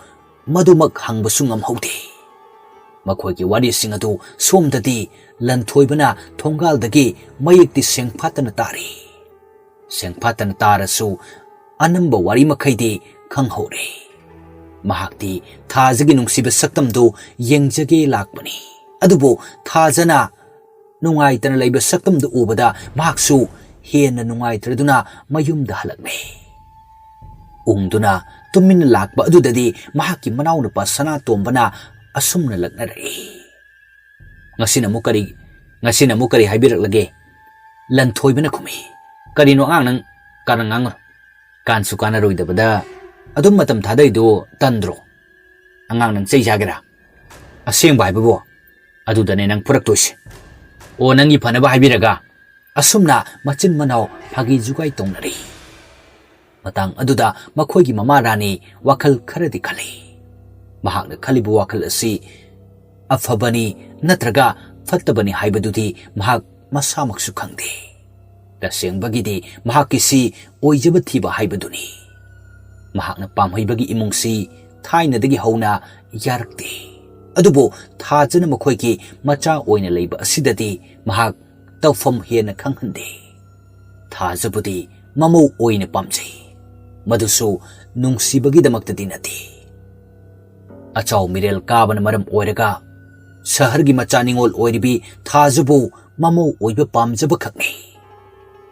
ꯃꯗꯨꯃꯛ ꯍꯪꯕꯁꯨ ꯉꯝꯍꯧꯗꯦ꯫ ꯃꯈꯣꯏꯒꯤ ꯋꯥꯔꯤꯁꯤꯡ ꯑꯗꯨ ꯁꯣꯝꯗꯗꯤ ꯂꯟꯊꯣꯏꯕꯅ ꯊꯣꯡꯒꯥꯜꯗꯒꯤ ꯃꯌꯦꯛꯇꯤ ꯁꯦꯡꯐꯥꯠꯇꯅ ꯇꯥꯔꯤ꯫ ꯁꯦꯡꯐꯥꯠꯇꯅ ꯇꯥꯔꯁꯨ ꯑꯅꯝꯕ ꯋꯥꯔꯤ ꯃꯈꯩꯗꯤ ꯈꯪꯍꯧꯔꯦ꯫ ꯃꯍꯥꯛꯇꯤ ꯊꯥꯖꯒꯤ ꯅꯨꯡꯁꯤꯕ ꯁꯛꯇꯝꯗꯨ ꯌꯦꯡꯖꯒꯦ ꯂꯥꯛꯄꯅꯤ꯫ ꯑꯗꯨꯕꯨ ꯊꯥꯖꯅ ꯅꯨꯡꯉꯥꯏꯇꯅ ꯂꯩꯕ ꯁꯛꯇꯝꯗꯨ ꯎꯕꯗ ꯃꯍꯥꯛꯁꯨ ꯍꯦꯟꯅ ꯅꯨꯡꯉꯥꯏꯇ꯭ꯔꯗꯨꯅ ꯃꯌꯨꯝꯗ ꯍꯜꯂꯛꯂꯦ꯫ ꯎꯪꯗꯨꯅ ꯇꯨꯃꯤꯟꯅ ꯂꯥꯛꯄ ꯑꯗꯨꯗꯗꯤ ꯃꯍꯥꯛꯀꯤ ꯃꯅꯥꯎꯅꯨꯄꯥ ꯁꯅꯥꯇꯣꯝꯕꯅ ꯑꯁꯨꯝꯅ ꯂꯛꯅꯔꯛꯏ꯫ "ꯉꯁꯤꯅ ꯑꯃꯨꯛ ꯀꯔꯤ, ꯉꯁꯤꯅ ꯑꯃꯨꯛ ꯀꯔꯤ ꯍꯥꯏꯕꯤꯔꯛꯂꯒꯦ?" ꯂꯟꯊꯣꯏꯕꯅ ꯈꯨꯝꯃꯤ꯫ "ꯀꯔꯤꯅꯣ ꯑꯉꯥꯡ ꯅꯪ? ꯀꯥꯟꯅ ꯉꯥꯡꯉꯨ꯫ ꯀꯥꯟꯁꯨ ꯀꯥꯟꯅꯔꯣꯏꯗꯕꯗ ꯑꯗꯨꯝ ꯃꯇꯝ ꯊꯥꯗꯩꯗꯣ ꯇꯟꯗ꯭ꯔꯣ? ꯑꯉꯥꯡ ꯅꯪ ꯆꯩ ꯆꯥꯒꯦꯔꯥ? ꯑꯁꯦꯡꯕ ꯍꯥꯏꯕꯕꯨ ꯑꯗꯨꯗꯅꯦ ꯅꯪ ꯐꯨꯔꯛꯇꯣꯏꯁꯦ꯫ ꯑꯣ, ꯅꯪꯒꯤ ꯐꯅꯕ ꯍꯥꯏꯕꯤꯔꯒ?" ꯑꯁꯨꯝꯅ ꯃꯆꯤꯟ ꯃꯅꯥꯎ ꯐꯥꯒꯤ ꯖꯨꯒꯥꯏ ꯇꯧꯅꯔꯤ꯫ ꯃꯇꯥꯡ ꯑꯗꯨꯗ ꯃꯈꯣꯏꯒꯤ ꯃꯃꯥ ꯔꯥꯅꯤ ꯋꯥꯈꯜ ꯈꯔꯗꯤ ꯈꯜꯂꯤ꯫ ꯃꯍꯥꯛꯅ ꯈꯜꯂꯤꯕ ꯋꯥꯈꯜ ꯑꯁꯤ ꯑꯐꯕꯅꯤ ꯅꯠꯇ꯭ꯔꯒ ꯐꯠꯇꯕꯅꯤ ꯍꯥꯏꯕꯗꯨꯗꯤ ꯃꯍꯥꯛ ꯃꯁꯥꯃꯛꯁꯨ ꯈꯪꯗꯦ꯫ ꯇꯁꯦꯡꯕꯒꯤꯗꯤ ꯃꯍꯥꯛꯀꯤꯁꯤ ꯑꯣꯏꯖꯕ ꯊꯤꯕ ꯍꯥꯏꯕꯗꯨꯅꯤ꯫ ꯃꯍꯥꯛꯅ ꯄꯥꯝꯍꯩꯕꯒꯤ ꯏꯃꯨꯡꯁꯤ ꯊꯥꯏꯅꯗꯒꯤ ꯍꯧꯅ ꯌꯥꯔꯛꯇꯦ꯫ ꯑꯗꯨꯕꯨ ꯊꯥꯖꯅ ꯃꯈꯣꯏꯒꯤ ꯃꯆꯥ ꯑꯣꯏꯅ ꯂꯩꯕ ꯑꯁꯤꯗꯗꯤ ꯃꯍꯥꯛ ꯇꯧꯐꯝ ꯍꯦꯟꯅ ꯈꯪꯍꯟꯗꯦ꯫ ꯊꯥꯖꯕꯨꯗꯤ ꯃꯃꯧ ꯑꯣꯏꯅ ꯄꯥꯝꯖꯩ, ꯃꯗꯨꯁꯨ ꯅꯨꯡꯁꯤꯕꯒꯤꯗꯃꯛꯇꯗꯤ ꯅꯠꯇꯦ꯫ ꯑꯆꯥꯎ ꯃꯤꯔꯦꯜ ꯀꯥꯕꯅ ꯃꯔꯝ ꯑꯣꯏꯔꯒ ꯁꯍꯔꯒꯤ ꯃꯆꯥ ꯅꯤꯉꯣꯜ ꯑꯣꯏꯔꯤꯕꯤ ꯊꯥꯖꯕꯨ ꯃꯃꯧ ꯑꯣꯏꯕ ꯄꯥꯝꯖꯕ ꯈꯛꯅꯤ꯫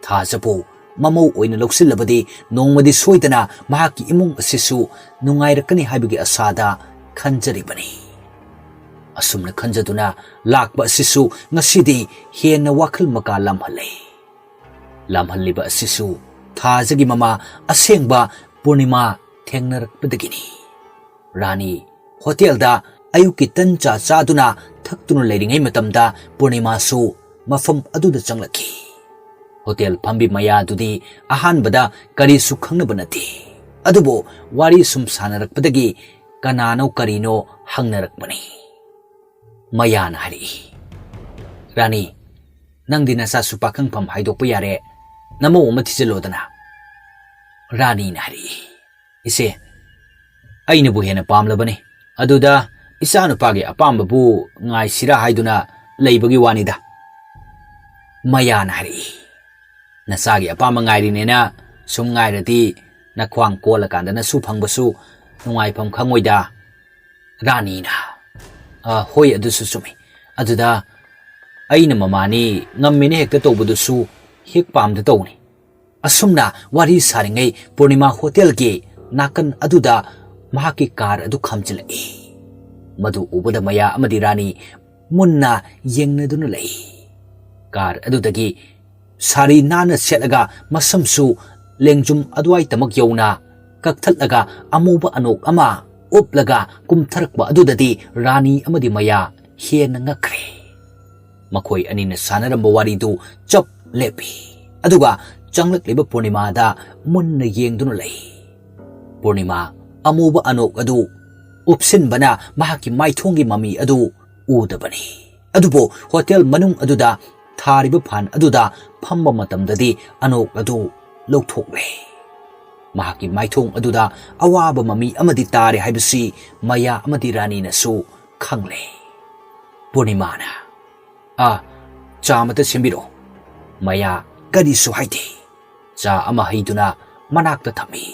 ꯊꯥꯖꯕꯨ ꯃꯃꯧ ꯑꯣꯏꯅ ꯂꯧꯁꯤꯜꯂꯕꯗꯤ ꯅꯣꯡꯃꯗꯤ ꯁꯣꯏꯗꯅ ꯃꯍꯥꯛꯀꯤ ꯏꯃꯨꯡ ꯑꯁꯤꯁꯨ ꯅꯨꯡꯉꯥꯏꯔꯛꯀꯅꯤ ꯍꯥꯏꯕꯒꯤ ꯑꯁꯥꯗ ꯈꯟꯖꯔꯤꯕꯅꯤ꯫ ꯑꯁꯨꯝꯅ ꯈꯟꯖꯗꯨꯅ ꯂꯥꯛꯄ ꯑꯁꯤꯁꯨ ꯉꯁꯤꯗꯤ ꯍꯦꯟꯅ ꯋꯥꯈꯜ ꯃꯀꯥ ꯂꯥꯝꯍꯜꯂꯦ꯫ ꯂꯥꯝꯍꯜꯂꯤꯕ ꯑꯁꯤꯁꯨ ꯊꯥꯖꯒꯤ ꯃꯃꯥ ꯑꯁꯦꯡꯕ ꯄꯨꯔꯅꯤꯃꯥ ꯊꯦꯡꯅꯔꯛꯄꯗꯒꯤꯅꯤ꯫ ꯔꯥꯅꯤ ꯍꯣꯇꯦꯜꯗ ꯑꯌꯨꯛꯀꯤ ꯇꯟ ꯆꯥ ꯆꯥꯗꯨꯅ ꯊꯛꯇꯨꯅ ꯂꯩꯔꯤꯉꯩ ꯃꯇꯝꯗ ꯄꯨꯔꯅꯤꯃꯥꯁꯨ ꯃꯐꯝ ꯑꯗꯨꯗ ꯆꯪꯂꯛꯈꯤ꯫ ꯍꯣꯇꯦꯜ ꯐꯝꯕꯤ ꯃꯌꯥꯗꯨꯗꯤ ꯑꯍꯥꯟꯕꯗ ꯀꯔꯤꯁꯨ ꯈꯪꯅꯕ ꯅꯠꯇꯦ, ꯑꯗꯨꯕꯨ ꯋꯥꯔꯤ ꯁꯨꯝ ꯁꯥꯟꯅꯔꯛꯄꯗꯒꯤ ꯀꯅꯥꯅꯣ ꯀꯔꯤꯅꯣ ꯍꯪꯅꯔꯛꯄꯅꯤ꯫ ꯃꯌꯥꯅ ꯍꯥꯏꯔꯛꯏ, "ꯔꯥꯅꯤ, ꯅꯪꯗꯤ ꯅꯆꯥꯁꯨ ꯄꯥꯈꯪꯐꯝ ꯍꯥꯏꯗꯣꯛꯄ ꯌꯥꯔꯦ, ꯅꯃꯧ ꯑꯃ ꯊꯤꯖꯤꯜꯂꯣꯗꯅ꯫" ꯔꯥꯅꯤꯅ ꯍꯥꯏꯔꯛꯏ, "ꯏꯆꯦ, ꯑꯩꯅꯕꯨ ꯍꯦꯟꯅ ꯄꯥꯝꯂꯕꯅꯤ꯫ ꯑꯗꯨꯗ ꯏꯆꯥꯅꯨꯄꯥꯒꯤ ꯑꯄꯥꯝꯕꯕꯨ ꯉꯥꯏꯁꯤꯔꯥ ꯍꯥꯏꯗꯨꯅ ꯂꯩꯕꯒꯤ ꯋꯥꯅꯤꯗ꯫" ꯃꯌꯥꯅ ꯍꯥꯏꯔꯛꯏ, "ꯅꯆꯥꯒꯤ ꯑꯄꯥꯝꯕ ꯉꯥꯏꯔꯤꯅꯦꯅ ꯁꯨꯝ ꯉꯥꯏꯔꯗꯤ ꯅꯈ꯭ꯋꯥꯡ ꯀꯣꯜꯂꯀꯥꯟꯗ ꯅꯁꯨ ꯐꯪꯕꯁꯨ ꯅꯨꯡꯉꯥꯏꯐꯝ ꯈꯪꯉꯣꯏꯗ꯫" ꯔꯥꯅꯤꯅ, "ꯑ, ꯍꯣꯏ, ꯑꯗꯨꯁꯨ ꯆꯨꯝꯃꯤ꯫ ꯑꯗꯨꯗ ꯑꯩꯅ ꯃꯃꯥꯅꯤ ꯉꯝꯃꯤꯅ ꯍꯦꯛꯇ ꯇꯧꯕꯗꯨꯁꯨ ꯍꯦꯛ ꯄꯥꯝꯗ ꯇꯧꯅꯤ꯫" ꯑꯁꯨꯝꯅ ꯋꯥꯔꯤ ꯁꯥꯔꯤꯉꯩ ꯄꯨꯔꯅꯤꯃꯥ ꯍꯣꯇꯦꯜꯒꯤ ꯅꯥꯀꯟ ꯑꯗꯨꯗ ꯃꯍꯥꯛꯀꯤ ꯀꯥꯔ ꯑꯗꯨ ꯈꯥꯝꯖꯤꯜꯂꯛꯏ꯫ ꯃꯗꯨ ꯎꯕꯗ ꯃꯌꯥ ꯑꯃꯗꯤ ꯔꯥꯅꯤ ꯃꯨꯟꯅ ꯌꯦꯡꯅꯗꯨꯅ ꯂꯩ꯫ ꯀꯥꯔ ꯑꯗꯨꯗꯒꯤ ꯁꯥꯔꯤ ꯅꯥꯟꯅ ꯁꯦꯠꯂꯒ ꯃꯁꯝꯁꯨ ꯂꯦꯡꯖꯨꯝ ꯑꯗꯨꯋꯥꯏꯇꯃꯛ ꯌꯧꯅ ꯀꯛꯊꯠꯂꯒ ꯑꯃꯨꯕ ꯑꯅꯣꯛ ꯑꯃ ꯎꯞꯂꯒ ꯀꯨꯝꯊꯔꯛꯄ ꯑꯗꯨꯗꯗꯤ ꯔꯥꯅꯤ ꯑꯃꯗꯤ ꯃꯌꯥ ꯍꯦꯟꯅ ꯉꯛꯈ꯭ꯔꯦ꯫ ꯃꯈꯣꯏ ꯑꯅꯤꯅ ꯁꯥꯟꯅꯔꯝꯕ ꯋꯥꯔꯤꯗꯨ ꯆꯞ ꯂꯦꯞꯄꯤ꯫ ꯑꯗꯨꯒ ꯆꯪꯂꯛꯂꯤꯕ ꯄꯨꯔꯅꯤꯃꯥꯗ ꯃꯨꯟꯅ ꯌꯦꯡꯗꯨꯅ ꯂꯩ꯫ ꯄꯨꯔꯅꯤꯃꯥ ꯑꯃꯨꯕ ꯑꯅꯣꯛ ꯑꯗꯨ ꯎꯞꯁꯤꯟꯕꯅ ꯃꯍꯥꯛꯀꯤ ꯃꯥꯏꯊꯣꯡꯒꯤ ꯃꯃꯤ ꯑꯗꯨ ꯎꯗꯕꯅꯤ꯫ ꯑꯗꯨꯕꯨ ꯍꯣꯇꯦꯜ ꯃꯅꯨꯡ ꯑꯗꯨꯗ ꯊꯥꯔꯤꯕ ꯐꯥꯟ ꯑꯗꯨꯗ ꯐꯝꯕ ꯃꯇꯝꯗꯗꯤ ꯑꯅꯣꯛ ꯑꯗꯨ ꯂꯧꯊꯣꯛꯂꯦ꯫ ꯃꯍꯥꯛꯀꯤ ꯃꯥꯏꯊꯣꯡ ꯑꯗꯨꯗ ꯑꯋꯥꯕ ꯃꯃꯤ ꯑꯃꯗꯤ ꯇꯥꯔꯦ ꯍꯥꯏꯕꯁꯤ ꯃꯌꯥ ꯑꯃꯗꯤ ꯔꯥꯅꯤꯅꯁꯨ ꯈꯪꯂꯦ꯫ ꯄꯨꯔꯅꯤꯃꯥꯅ, "ꯑꯥ, ꯆꯥ ꯑꯃꯇ ꯁꯦꯝꯕꯤꯔꯛꯑꯣ꯫" ꯃꯌꯥ ꯀꯔꯤꯁꯨ ꯍꯥꯏꯗꯦ꯫ ꯆꯥ ꯑꯃ ꯍꯩꯗꯨꯅ ꯃꯅꯥꯛꯇ ꯊꯝꯃꯤ꯫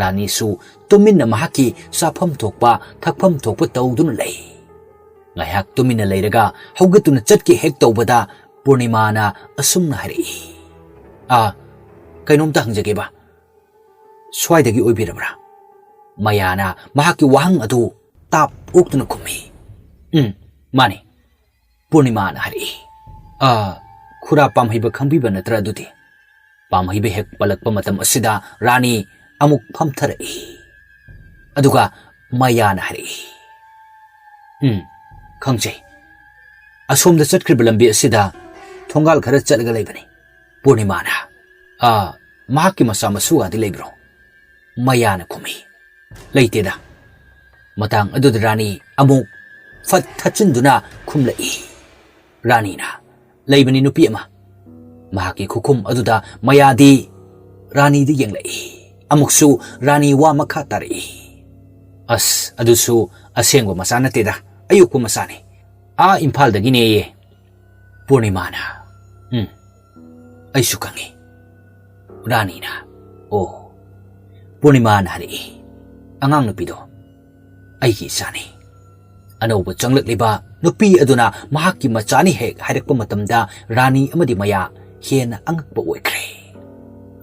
ꯔꯥꯅꯤꯁꯨ ꯇꯨꯃꯤꯟꯅ ꯃꯍꯥꯛꯀꯤ ꯆꯥꯐꯝ ꯊꯣꯛꯄ, ꯊꯛꯐꯝ ꯊꯣꯛꯄ ꯇꯧꯗꯨꯅ ꯂꯩ꯫ ꯉꯥꯏꯍꯥꯛ ꯇꯨꯃꯤꯟꯅ ꯂꯩꯔꯒ ꯍꯧꯒꯠꯇꯨꯅ ꯆꯠꯀꯦ ꯍꯦꯛ ꯇꯧꯕꯗ ꯄꯨꯔꯅꯤꯃꯥꯅ ꯑꯁꯨꯝꯅ ꯍꯥꯏꯔꯛꯏ, "ꯑꯥ, ꯀꯩꯅꯣꯝꯇ ꯍꯪꯖꯒꯦꯕ, ꯁ꯭ꯋꯥꯏꯗꯒꯤ ꯑꯣꯏꯕꯤꯔꯕ꯭ꯔꯥ?" ꯃꯌꯥꯅ ꯃꯍꯥꯛꯀꯤ ꯋꯥꯍꯪ ꯑꯗꯨ ꯇꯥꯞ ꯑꯣꯛꯇꯨꯅ ꯈꯨꯝꯃꯤ꯫ "ꯎꯝ, ꯃꯥꯅꯤ꯫" ꯄꯨꯔꯅꯤꯃꯥꯅ ꯍꯥꯏꯔꯛꯏ꯫ "ꯑꯥ, ꯈꯨꯔꯥ ꯄꯥꯝꯍꯩꯕ ꯈꯪꯕꯤꯕ ꯅꯠꯇ꯭ꯔꯥ ꯑꯗꯨꯗꯤ?" ꯄꯥꯝꯍꯩꯕ ꯍꯦꯛ ꯄꯜꯂꯛꯄ ꯃꯇꯝ ꯑꯁꯤꯗ ꯔꯥꯅꯤ ꯑꯃꯨꯛ ꯐꯝꯊꯔꯛꯏ꯫ ꯑꯗꯨꯒ ꯃꯌꯥꯅ ꯍꯥꯏꯔꯛꯏ, "ꯎꯝ, ꯈꯪꯖꯩ꯫ ꯑꯁꯣꯝꯗ ꯆꯠꯈ꯭ꯔꯤꯕ ꯂꯝꯕꯤ ꯑꯁꯤꯗ ꯊꯣꯡꯒꯥꯜ ꯈꯔ ꯆꯠꯂꯒ ꯂꯩꯕꯅꯤ꯫" ꯄꯨꯔꯅꯤꯃꯥꯅ, "ꯑꯥ, ꯃꯍꯥꯛꯀꯤ ꯃꯆꯥ ꯃꯁꯨꯒꯗꯤ ꯂꯩꯕ꯭ꯔꯣ?" ꯃꯌꯥꯅ ꯈꯨꯝꯃꯤ, "ꯂꯩꯇꯦꯗ꯫" ꯃꯇꯥꯡ ꯑꯗꯨꯗ ꯔꯥꯅꯤ ꯑꯃꯨꯛ ꯐꯠ ꯊꯠꯆꯤꯟꯗꯨꯅ ꯈꯨꯝꯂꯛꯏ꯫ ꯔꯥꯅꯤꯅ, "ꯂꯩꯕꯅꯤ ꯅꯨꯄꯤ ꯑꯃ꯫" ꯃꯍꯥꯛꯀꯤ ꯈꯨꯈꯨꯝ ꯑꯗꯨꯗ ꯃꯌꯥꯗꯤ ꯔꯥꯅꯤꯗ ꯌꯦꯡꯂꯛꯏ꯫ ꯑꯃꯨꯛꯁꯨ ꯔꯥꯅꯤ ꯋꯥ ꯃꯈꯥ ꯇꯥꯔꯛꯏ, "ꯑꯁ, ꯑꯗꯨꯁꯨ ꯑꯁꯦꯡꯕ ꯃꯆꯥ ꯅꯠꯇꯦꯗ, ꯑꯌꯣꯛꯄ ꯃꯆꯥꯅꯤ꯫ ꯑꯥ ꯏꯝꯐꯥꯜꯗꯒꯤꯅꯦꯌꯦ꯫" ꯄꯨꯔꯅꯤꯃꯥꯅ, "ꯎꯝ, ꯑꯩꯁꯨ ꯈꯪꯉꯤ꯫" ꯔꯥꯅꯤꯅ, "ꯑꯣ꯫" ꯄꯨꯔꯅꯤꯃꯥꯅ ꯍꯥꯏꯔꯛꯏ, "ꯑꯉꯥꯡ ꯅꯨꯄꯤꯗꯣ ꯑꯩꯒꯤ ꯏꯆꯥꯅꯤ꯫" ꯑꯅꯧꯕ ꯆꯪꯂꯛꯂꯤꯕ ꯅꯨꯄꯤ ꯑꯗꯨꯅ ꯃꯍꯥꯛꯀꯤ ꯃꯆꯥꯅꯤ ꯍꯦꯛ ꯍꯥꯏꯔꯛꯄ ꯃꯇꯝꯗ ꯔꯥꯅꯤ ꯑꯃꯗꯤ ꯃꯌꯥ ꯍꯦꯟꯅ ꯑꯉꯛꯄ ꯑꯣꯏꯈ꯭ꯔꯦ꯫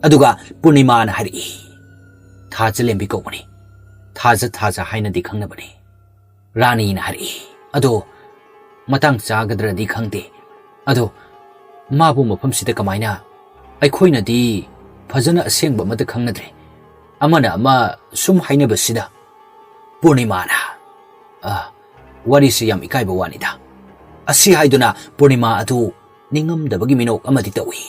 ꯑꯗꯨꯒ ꯄꯨꯔꯅꯤꯃꯥꯅ ꯍꯥꯏꯔꯛꯏ, "ꯊꯥꯖꯂꯦꯝꯕꯤ ꯀꯧꯕꯅꯤ꯫ ꯊꯥꯖ ꯊꯥꯖ ꯍꯥꯏꯅꯗꯤ ꯈꯪꯅꯕꯅꯤ꯫" ꯔꯥꯅꯤꯅ ꯍꯥꯏꯔꯛꯏ, "ꯑꯗꯣ ꯃꯇꯥꯡ ꯆꯥꯒꯗ꯭ꯔꯗꯤ ꯈꯪꯗꯦ꯫ ꯑꯗꯣ ꯃꯥꯕꯨ ꯃꯐꯝꯁꯤꯗ ꯀꯃꯥꯏꯅ? ꯑꯩꯈꯣꯏꯅꯗꯤ ꯐꯖꯅ ꯑꯁꯦꯡꯕ ꯑꯃꯠꯇ ꯈꯪꯅꯗ꯭ꯔꯦ꯫ ꯑꯃꯅ ꯑꯃ ꯁꯨꯝ ꯍꯥꯏꯅꯕꯁꯤꯗ꯫" ꯄꯨꯔꯅꯤꯃꯥꯅ, "ꯑ, ꯋꯥꯔꯤꯁꯤ ꯌꯥꯝ ꯏꯀꯥꯏꯕ ꯋꯥꯅꯤꯗ꯫" ꯑꯁꯤ ꯍꯥꯏꯗꯨꯅ ꯄꯨꯔꯅꯤꯃꯥ ꯑꯗꯨ ꯅꯤꯡꯉꯝꯗꯕꯒꯤ ꯃꯤꯅꯣꯛ ꯑꯃꯗꯤ ꯇꯧꯏ꯫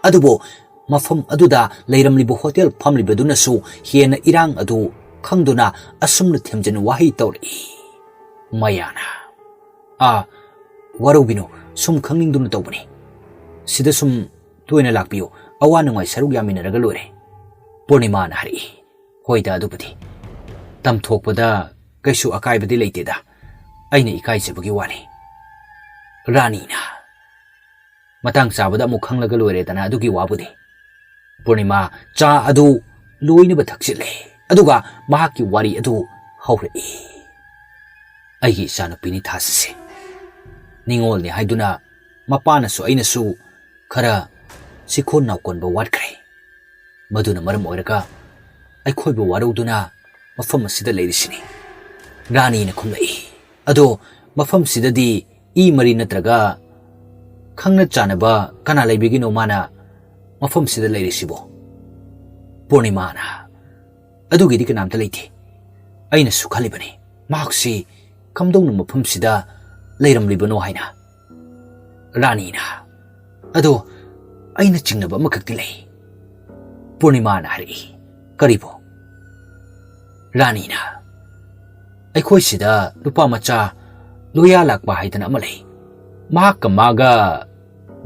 ꯑꯗꯨꯕꯨ ꯃꯐꯝ ꯑꯗꯨꯗ ꯂꯩꯔꯝꯂꯤꯕ ꯍꯣꯇꯦꯜ ꯐꯝꯂꯤꯕꯗꯨꯅꯁꯨ ꯍꯦꯟꯅ ꯏꯔꯥꯡ ꯑꯗꯨ ꯈꯪꯗꯨꯅ ꯑꯁꯨꯝꯅ ꯊꯦꯝꯖꯤꯟ ꯋꯥꯍꯩ ꯇꯧꯔꯛꯏ꯫ ꯃꯌꯥꯅ, "ꯑꯥ, ꯋꯥꯔꯧꯕꯤꯅꯨ, ꯁꯨꯝ ꯈꯪꯅꯤꯡꯗꯨꯅ ꯇꯧꯕꯅꯤ꯫ ꯁꯤꯗ ꯁꯨꯝ ꯇꯣꯏꯅ ꯂꯥꯛꯄꯤꯌꯨ, ꯑꯋꯥ ꯅꯨꯡꯉꯥꯏ ꯁꯔꯨꯛ ꯌꯥꯃꯤꯟꯅꯔꯒ ꯂꯣꯏꯔꯦ꯫" ꯄꯨꯔꯅꯤꯃꯥꯅ ꯍꯥꯏꯔꯛꯏ, "ꯍꯣꯏꯗ, ꯑꯗꯨꯕꯨꯗꯤ ꯇꯝꯊꯣꯛꯄꯗ ꯀꯩꯁꯨ ꯑꯀꯥꯏꯕꯗꯤ ꯂꯩꯇꯦꯗ, ꯑꯩꯅ ꯏꯀꯥꯏꯖꯕꯒꯤ ꯋꯥꯅꯤ꯫" ꯔꯥꯅꯤꯅ, "ꯃꯇꯥꯡ ꯆꯥꯕꯗ ꯑꯃꯨꯛ ꯈꯪꯂꯒ ꯂꯣꯏꯔꯦꯗꯅ ꯑꯗꯨꯒꯤ ꯋꯥꯕꯨꯗꯤ꯫" ꯄꯨꯔꯅꯤꯃꯥ ꯆꯥ ꯑꯗꯨ ꯂꯣꯏꯅꯕ ꯊꯛꯆꯤꯜꯂꯦ, ꯑꯗꯨꯒ ꯃꯍꯥꯛꯀꯤ ꯋꯥꯔꯤ ꯑꯗꯨ ꯍꯧꯔꯛꯏ꯫ "ꯑꯩꯒꯤ ꯏꯆꯥꯅꯨꯄꯤꯅꯤ ꯊꯥꯁꯤꯁꯦ꯫ ꯅꯤꯉꯣꯜꯅꯤ ꯍꯥꯏꯗꯨꯅ ꯃꯄꯥꯅꯁꯨ ꯑꯩꯅꯁꯨ ꯈꯔ ꯁꯤꯈꯣꯟ ꯅꯥꯎꯀꯣꯟꯕ ꯋꯥꯠꯈ꯭ꯔꯦ꯫ ꯃꯗꯨꯅ ꯃꯔꯝ ꯑꯣꯏꯔꯒ ꯑꯩꯈꯣꯏꯕꯨ ꯋꯥꯔꯧꯗꯨꯅ ꯃꯐꯝ ꯑꯁꯤꯗ ꯂꯩꯔꯤꯁꯤꯅꯤ꯫" ꯔꯥꯅꯤꯅ ꯈꯨꯝꯂꯛꯏ, "ꯑꯗꯣ ꯃꯐꯝꯁꯤꯗꯗꯤ ꯏ ꯃꯔꯤ ꯅꯠꯇ꯭ꯔꯒ ꯈꯪꯅ ꯆꯥꯟꯅꯕ ꯀꯅꯥ ꯂꯩꯕꯒꯤꯅꯣ ꯃꯥꯅ ꯃꯐꯝꯁꯤꯗ ꯂꯩꯔꯤꯁꯤꯕꯣ?" ꯄꯨꯔꯅꯤꯃꯥꯅ, "ꯑꯗꯨꯒꯤꯗꯤ ꯀꯅꯥꯝꯇ ꯂꯩꯇꯦ꯫ ꯑꯩꯅꯁꯨ ꯈꯜꯂꯤꯕꯅꯤ, ꯃꯍꯥꯛꯁꯤ ꯀꯝꯗꯧꯅ ꯃꯐꯝꯁꯤꯗ ꯂꯩꯔꯝꯂꯤꯕꯅꯣ ꯍꯥꯏꯅ꯫" ꯔꯥꯅꯤꯅ, "ꯑꯗꯣ ꯑꯩꯅ ꯆꯤꯡꯅꯕ ꯑꯃꯈꯛꯇꯤ ꯂꯩ꯫" ꯄꯨꯔꯅꯤꯃꯥꯅ ꯍꯥꯏꯔꯛꯏ, "ꯀꯔꯤꯕꯣ?" ꯔꯥꯅꯤꯅ, "ꯑꯩꯈꯣꯏ ꯁꯤꯗ ꯅꯨꯄꯥ ꯃꯆꯥ ꯂꯣꯌꯥ ꯂꯥꯛꯄ ꯍꯥꯏꯗꯅ ꯑꯃ ꯂꯩ꯫ ꯃꯍꯥꯛꯀ ꯃꯥꯒ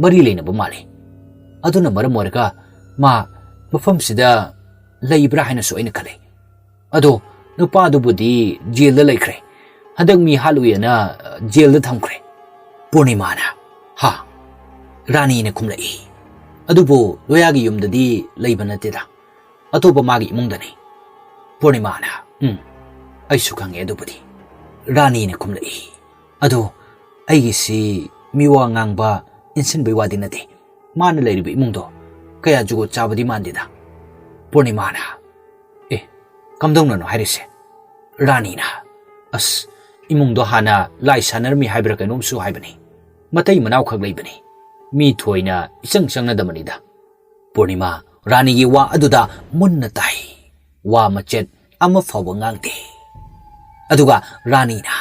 ꯃꯔꯤ ꯂꯩꯅꯕ ꯃꯥꯜꯂꯤ꯫ ꯑꯗꯨꯅ ꯃꯔꯝ ꯑꯣꯏꯔꯒ ꯃꯥ ꯃꯐꯝꯁꯤꯗ ꯂꯩꯕ꯭ꯔꯥ ꯍꯥꯏꯅꯁꯨ ꯑꯩꯅ ꯈꯜꯂꯤ꯫ ꯑꯗꯣ ꯅꯨꯄꯥꯗꯨꯕꯨꯗꯤ ꯖꯦꯜꯗ ꯂꯩꯈ꯭ꯔꯦ꯫ ꯍꯟꯗꯛ ꯃꯤ ꯍꯥꯠꯂꯨꯏꯅ ꯖꯦꯜꯗ ꯊꯝꯈ꯭ꯔꯦ꯫" ꯄꯨꯔꯅꯤꯃꯥꯅ, "ꯍꯥ?" ꯔꯥꯅꯤꯅ ꯈꯨꯝꯂꯛꯏ, "ꯑꯗꯨꯕꯨ ꯂꯣꯌꯥꯒꯤ ꯌꯨꯝꯗꯗꯤ ꯂꯩꯕ ꯅꯠꯇꯦꯗ꯫ ꯑꯇꯣꯞꯄ ꯃꯥꯒꯤ ꯏꯃꯨꯡꯗꯅꯤ꯫" ꯄꯨꯔꯅꯤꯃꯥꯅ, "ꯎꯝ, ꯑꯩꯁꯨ ꯈꯪꯉꯦ ꯑꯗꯨꯕꯨꯗꯤ꯫" ꯔꯥꯅꯤꯅ ꯈꯨꯝꯂꯛꯏ, "ꯑꯗꯣ ꯑꯩꯒꯤꯁꯤ ꯃꯤꯋꯥ ꯉꯥꯡꯕ, ꯏꯟꯁꯤꯟꯕꯩ ꯋꯥꯗꯤ ꯅꯠꯇꯦ꯫ ꯃꯥꯅ ꯂꯩꯔꯤꯕ ꯏꯃꯨꯡꯗꯣ ꯀꯌꯥ ꯖꯨꯒꯣꯠ ꯆꯥꯕꯗꯤ ꯃꯥꯟꯗꯦꯗ꯫" ꯄꯨꯔꯅꯤꯃꯥꯅ, "ꯑꯦ, ꯀꯝꯗꯧꯅꯅꯣ ꯍꯥꯏꯔꯤꯁꯦ?" ꯔꯥꯅꯤꯅ, "ꯑꯁ, ꯏꯃꯨꯡꯗꯣ ꯍꯥꯟꯅ ꯂꯥꯏ ꯁꯥꯟꯅꯔꯝꯃꯤ ꯍꯥꯏꯕ꯭ꯔꯥ ꯀꯩꯅꯣꯝꯁꯨ ꯍꯥꯏꯕꯅꯤ꯫ ꯃꯇꯩ ꯃꯅꯥꯎꯈꯛ ꯂꯩꯕꯅꯤ꯫ ꯃꯤ ꯊꯣꯏꯅ ꯏꯆꯪ ꯆꯪꯅꯗꯕꯅꯤꯗ꯫" ꯄꯨꯔꯅꯤꯃꯥ ꯔꯥꯅꯤꯒꯤ ꯋꯥ ꯑꯗꯨꯗ ꯃꯨꯟꯅ ꯇꯥꯏ꯫ ꯋꯥ ꯃꯆꯦꯠ ꯑꯃ ꯐꯥꯎꯕ ꯉꯥꯡꯗꯦ꯫ ꯑꯗꯨꯒ ꯔꯥꯅꯤꯅ,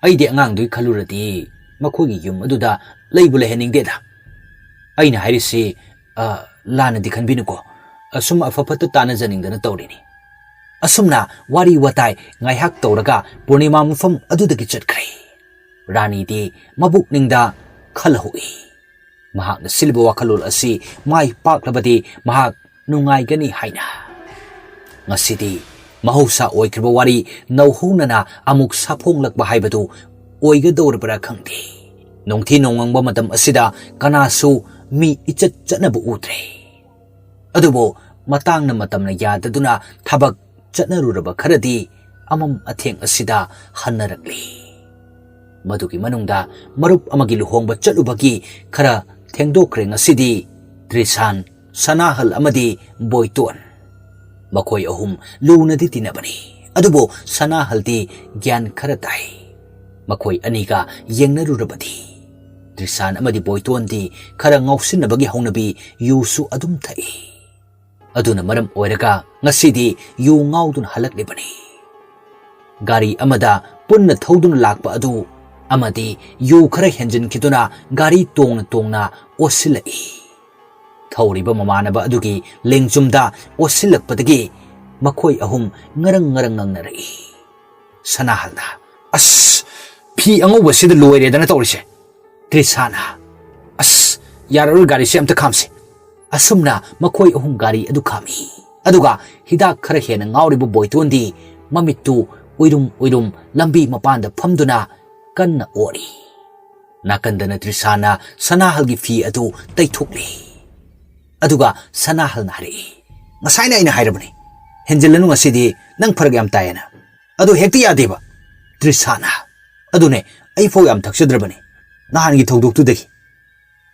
"ꯑꯩꯗꯤ ꯑꯉꯥꯡꯗꯨꯒꯤ ꯈꯜꯂꯨꯔꯗꯤ ꯃꯈꯣꯏꯒꯤ ꯌꯨꯝ ꯑꯗꯨꯗ ꯂꯩꯕꯨ ꯂꯩꯍꯟꯅꯤꯡꯗꯦꯗ꯫ ꯑꯩꯅ ꯍꯥꯏꯔꯤꯁꯤ, ꯑ, ꯂꯥꯟꯅꯗꯤ ꯈꯟꯕꯤꯅꯨꯀꯣ꯫ ꯑꯁꯨꯝ ꯑꯐ ꯐꯠꯇ ꯇꯥꯟꯅꯖꯅꯤꯡꯗꯅ ꯇꯧꯔꯤꯅꯤ꯫" ꯑꯁꯨꯝꯅ ꯋꯥꯔꯤ ꯋꯥꯇꯥꯏ ꯉꯥꯏꯍꯥꯛ ꯇꯧꯔꯒ ꯄꯨꯔꯅꯤꯃꯥ ꯃꯐꯝ ꯑꯗꯨꯗꯒꯤ ꯆꯠꯈ꯭ꯔꯦ꯫ ꯔꯥꯅꯤꯗꯤ ꯃꯕꯨꯛꯅꯤꯡꯗ ꯈꯜꯍꯧꯏ꯫ ꯃꯍꯥꯛꯅ ꯁꯤꯜꯂꯤꯕ ꯋꯥꯈꯜꯂꯣꯟ ꯑꯁꯤ ꯃꯥꯏ ꯄꯥꯛꯂꯕꯗꯤ ꯃꯍꯥꯛ ꯅꯨꯡꯉꯥꯏꯒꯅꯤ ꯍꯥꯏꯅ꯫ ꯉꯁꯤꯗꯤ ꯃꯍꯧꯁꯥ ꯑꯣꯏꯈ꯭ꯔꯕ ꯋꯥꯔꯤ ꯅꯧꯍꯧꯅꯅ ꯑꯃꯨꯛ ꯁꯥꯐꯣꯡꯂꯛꯄ ꯍꯥꯏꯕꯗꯨ ꯑꯣꯏꯒꯗꯧꯔꯕ꯭ꯔꯥ ꯈꯪꯗꯦ꯫ ꯅꯨꯡꯊꯤ ꯅꯣꯡꯃꯪꯕ ꯃꯇꯝ ꯑꯁꯤꯗ ꯀꯅꯥꯁꯨ ꯃꯤ ꯏꯆꯠ ꯆꯠꯅꯕ ꯎꯗ꯭ꯔꯦ꯫ ꯑꯗꯨꯕꯨ ꯃꯇꯥꯡꯅ ꯃꯇꯝꯅ ꯌꯥꯗꯗꯨꯅ ꯊꯕꯛ ꯆꯠꯅꯔꯨꯔꯕ ꯈꯔꯗꯤ ꯑꯃꯝ ꯑꯊꯦꯡ ꯑꯁꯤꯗ ꯍꯟꯅꯔꯛꯂꯤ꯫ ꯃꯗꯨꯒꯤ ꯃꯅꯨꯡꯗ ꯃꯔꯨꯞ ꯑꯃꯒꯤ ꯂꯨꯍꯣꯡꯕ ꯆꯠꯂꯨꯕꯒꯤ ꯈꯔ ꯊꯦꯡꯗꯣꯛꯈ꯭ꯔꯦ ꯉꯁꯤꯗꯤ꯫ ꯇ꯭ꯔꯤꯁꯥꯟ, ꯁꯅꯥꯍꯜ ꯑꯃꯗꯤ ꯕꯣꯏꯇꯣꯟ, ꯃꯈꯣꯏ ꯑꯍꯨꯝ ꯂꯨꯅꯗꯤ ꯇꯤꯟꯅꯕꯅꯤ꯫ ꯑꯗꯨꯕꯨ ꯁꯅꯥꯍꯜꯗꯤ ꯒ꯭ꯌꯥꯟ ꯈꯔ ꯇꯥꯏ꯫ ꯃꯈꯣꯏ ꯑꯅꯤꯒ ꯌꯦꯡꯅꯔꯨꯔꯕꯗꯤ ꯇ꯭ꯔꯤꯁꯥꯟ ꯑꯃꯗꯤ ꯕꯣꯏꯇꯣꯟꯗꯤ ꯈꯔ ꯉꯥꯎꯁꯤꯟꯅꯕꯒꯤ ꯍꯧꯅꯕꯤ, ꯌꯨꯁꯨ ꯑꯗꯨꯝ ꯊꯛꯏ꯫ ꯑꯗꯨꯅ ꯃꯔꯝ ꯑꯣꯏꯔꯒ ꯉꯁꯤꯗꯤ ꯌꯨ ꯉꯥꯎꯗꯨꯅ ꯍꯜꯂꯛꯂꯤꯕꯅꯤ꯫ ꯒꯥꯔꯤ ꯑꯃꯗ ꯄꯨꯟꯅ ꯊꯧꯗꯨꯅ ꯂꯥꯛꯄ ꯑꯗꯨ ꯑꯃꯗꯤ ꯌꯨ ꯈꯔ ꯍꯦꯟꯖꯤꯟꯈꯤꯗꯨꯅ ꯒꯥꯔꯤ ꯇꯣꯡꯅ ꯇꯣꯡꯅ ꯑꯣꯠꯁꯤꯜꯂꯛꯏ꯫ ꯊꯧꯔꯤꯕ ꯃꯃꯥꯟꯅꯕ ꯑꯗꯨꯒꯤ ꯂꯦꯡꯖꯨꯝꯗ ꯑꯣꯠꯁꯤꯜꯂꯛꯄꯗꯒꯤ ꯃꯈꯣꯏ ꯑꯍꯨꯝ ꯉꯔꯪ ꯉꯔꯪ ꯉꯪꯅꯔꯛꯏ꯫ ꯁꯅꯥꯍꯜꯅ, "ꯑꯁ, ꯐꯤ ꯑꯉꯧꯕꯁꯤꯗ ꯂꯣꯏꯔꯦꯗꯅ ꯇꯧꯔꯤꯁꯦ!" ꯇ꯭ꯔꯤꯁꯥꯅ, "ꯑꯁ, ꯌꯥꯔꯔꯣꯏ, ꯒꯥꯔꯤꯁꯦ ꯑꯝꯇ ꯈꯥꯝꯁꯤ!" ꯑꯁꯨꯝꯅ ꯃꯈꯣꯏ ꯑꯍꯨꯝ ꯒꯥꯔꯤ ꯑꯗꯨ ꯈꯥꯝꯃꯤ꯫ ꯑꯗꯨꯒ ꯍꯤꯗꯥꯛ ꯈꯔ ꯍꯦꯟꯅ ꯉꯥꯎꯔꯤꯕ ꯕꯣꯏꯇꯣꯟꯗꯤ ꯃꯃꯤꯠꯇꯨ ꯎꯏꯔꯨꯝ ꯎꯏꯔꯨꯝ ꯂꯝꯕꯤ ꯃꯄꯥꯟꯗ ꯐꯝꯗꯨꯅ ꯀꯟꯅ ꯑꯣꯔꯤ꯫ ꯅꯥꯀꯟꯗꯅ ꯇ꯭ꯔꯤꯁꯥꯅ ꯁꯅꯥꯍꯜꯒꯤ ꯐꯤ ꯑꯗꯨ ꯇꯩꯊꯣꯛꯂꯤ꯫ ꯑꯗꯨꯒ ꯁꯅꯥꯍꯜꯅ ꯍꯥꯏꯔꯛꯏ, "ꯉꯁꯥꯏꯅ ꯑꯩꯅ ꯍꯥꯏꯔꯕꯅꯤ, ꯍꯦꯟꯖꯤꯜꯂꯅꯨ, ꯉꯁꯤꯗꯤ ꯅꯪ ꯐꯔꯛ ꯌꯥꯝ ꯇꯥꯏꯌꯦꯅ꯫ ꯑꯗꯨ ꯍꯦꯛꯇ ꯌꯥꯗꯦꯕ꯫" ꯇ꯭ꯔꯤꯁꯥꯅ, "ꯑꯗꯨꯅꯦ, ꯑꯩꯐꯥꯎ ꯌꯥꯝ ꯊꯛꯆꯗ꯭ꯔꯕꯅꯤ ꯅꯍꯥꯟꯒꯤ ꯊꯧꯗꯣꯛꯇꯨꯗꯒꯤ꯫"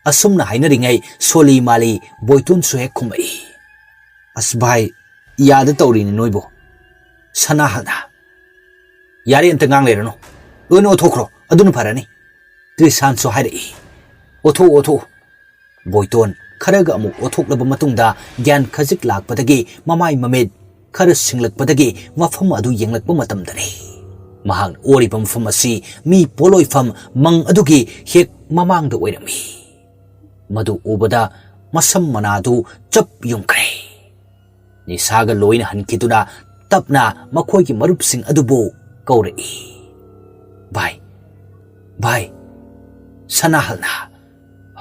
ꯑꯁꯨꯝꯅ ꯍꯥꯏꯅꯔꯤꯉꯩ ꯁꯣꯂꯤ ꯃꯥꯂꯤ ꯕꯣꯏꯇꯣꯟꯁꯨ ꯍꯦꯛ ꯈꯨꯝꯃꯛꯏ꯫ "ꯑꯁ ꯚꯥꯏ, ꯌꯥꯗ ꯇꯧꯔꯤꯅꯤ ꯅꯣꯏꯕꯨ꯫" ꯁꯅꯥꯍꯜꯅ, "ꯌꯥꯔꯦ, ꯑꯝꯇ ꯉꯥꯡ ꯂꯩꯔꯅꯨ, ꯂꯣꯏꯅ ꯑꯣꯊꯣꯛꯈ꯭ꯔꯣ, ꯑꯗꯨꯅ ꯐꯔꯅꯤ꯫" ꯇ꯭ꯔꯤꯁꯥꯟꯁꯨ ꯍꯥꯏꯔꯛꯏ, "ꯑꯣꯊꯣꯛꯎ, ꯑꯣꯊꯣꯛꯎ꯫" ꯕꯣꯏꯇꯣꯟ ꯈꯔꯒ ꯑꯃꯨꯛ ꯑꯣꯊꯣꯛꯂꯕ ꯃꯇꯨꯡꯗ ꯒ꯭ꯌꯥꯟ ꯈꯖꯤꯛ ꯂꯥꯛꯄꯗꯒꯤ ꯃꯃꯥꯏ ꯃꯃꯤꯠ ꯈꯔ ꯁꯤꯡꯂꯛꯄꯗꯒꯤ ꯃꯐꯝ ꯑꯗꯨ ꯌꯦꯡꯂꯛꯄ ꯃꯇꯝꯗꯅꯤ꯫ ꯃꯍꯥꯛꯅ ꯑꯣꯔꯤꯕ ꯃꯐꯝ ꯑꯁꯤ ꯃꯤ ꯄꯣꯠꯂꯣꯏꯐꯝ ꯃꯪ ꯑꯗꯨꯒꯤ ꯍꯦꯛ ꯃꯃꯥꯡꯗ ꯑꯣꯏꯔꯝꯃꯤ꯫ ꯃꯗꯨ ꯎꯕꯗ ꯃꯁꯝ ꯃꯅꯥꯗꯨ ꯆꯞ ꯌꯨꯡꯈ꯭ꯔꯦ꯫ ꯅꯤꯁꯥꯒ ꯂꯣꯏꯅ ꯍꯟꯈꯤꯗꯨꯅ ꯇꯞꯅ ꯃꯈꯣꯏꯒꯤ ꯃꯔꯨꯞꯁꯤꯡ ꯑꯗꯨꯕꯨ ꯀꯧꯔꯛꯏ꯫ "ꯚꯥꯏ, ꯚꯥꯏ꯫" ꯁꯅꯥꯍꯜꯅ,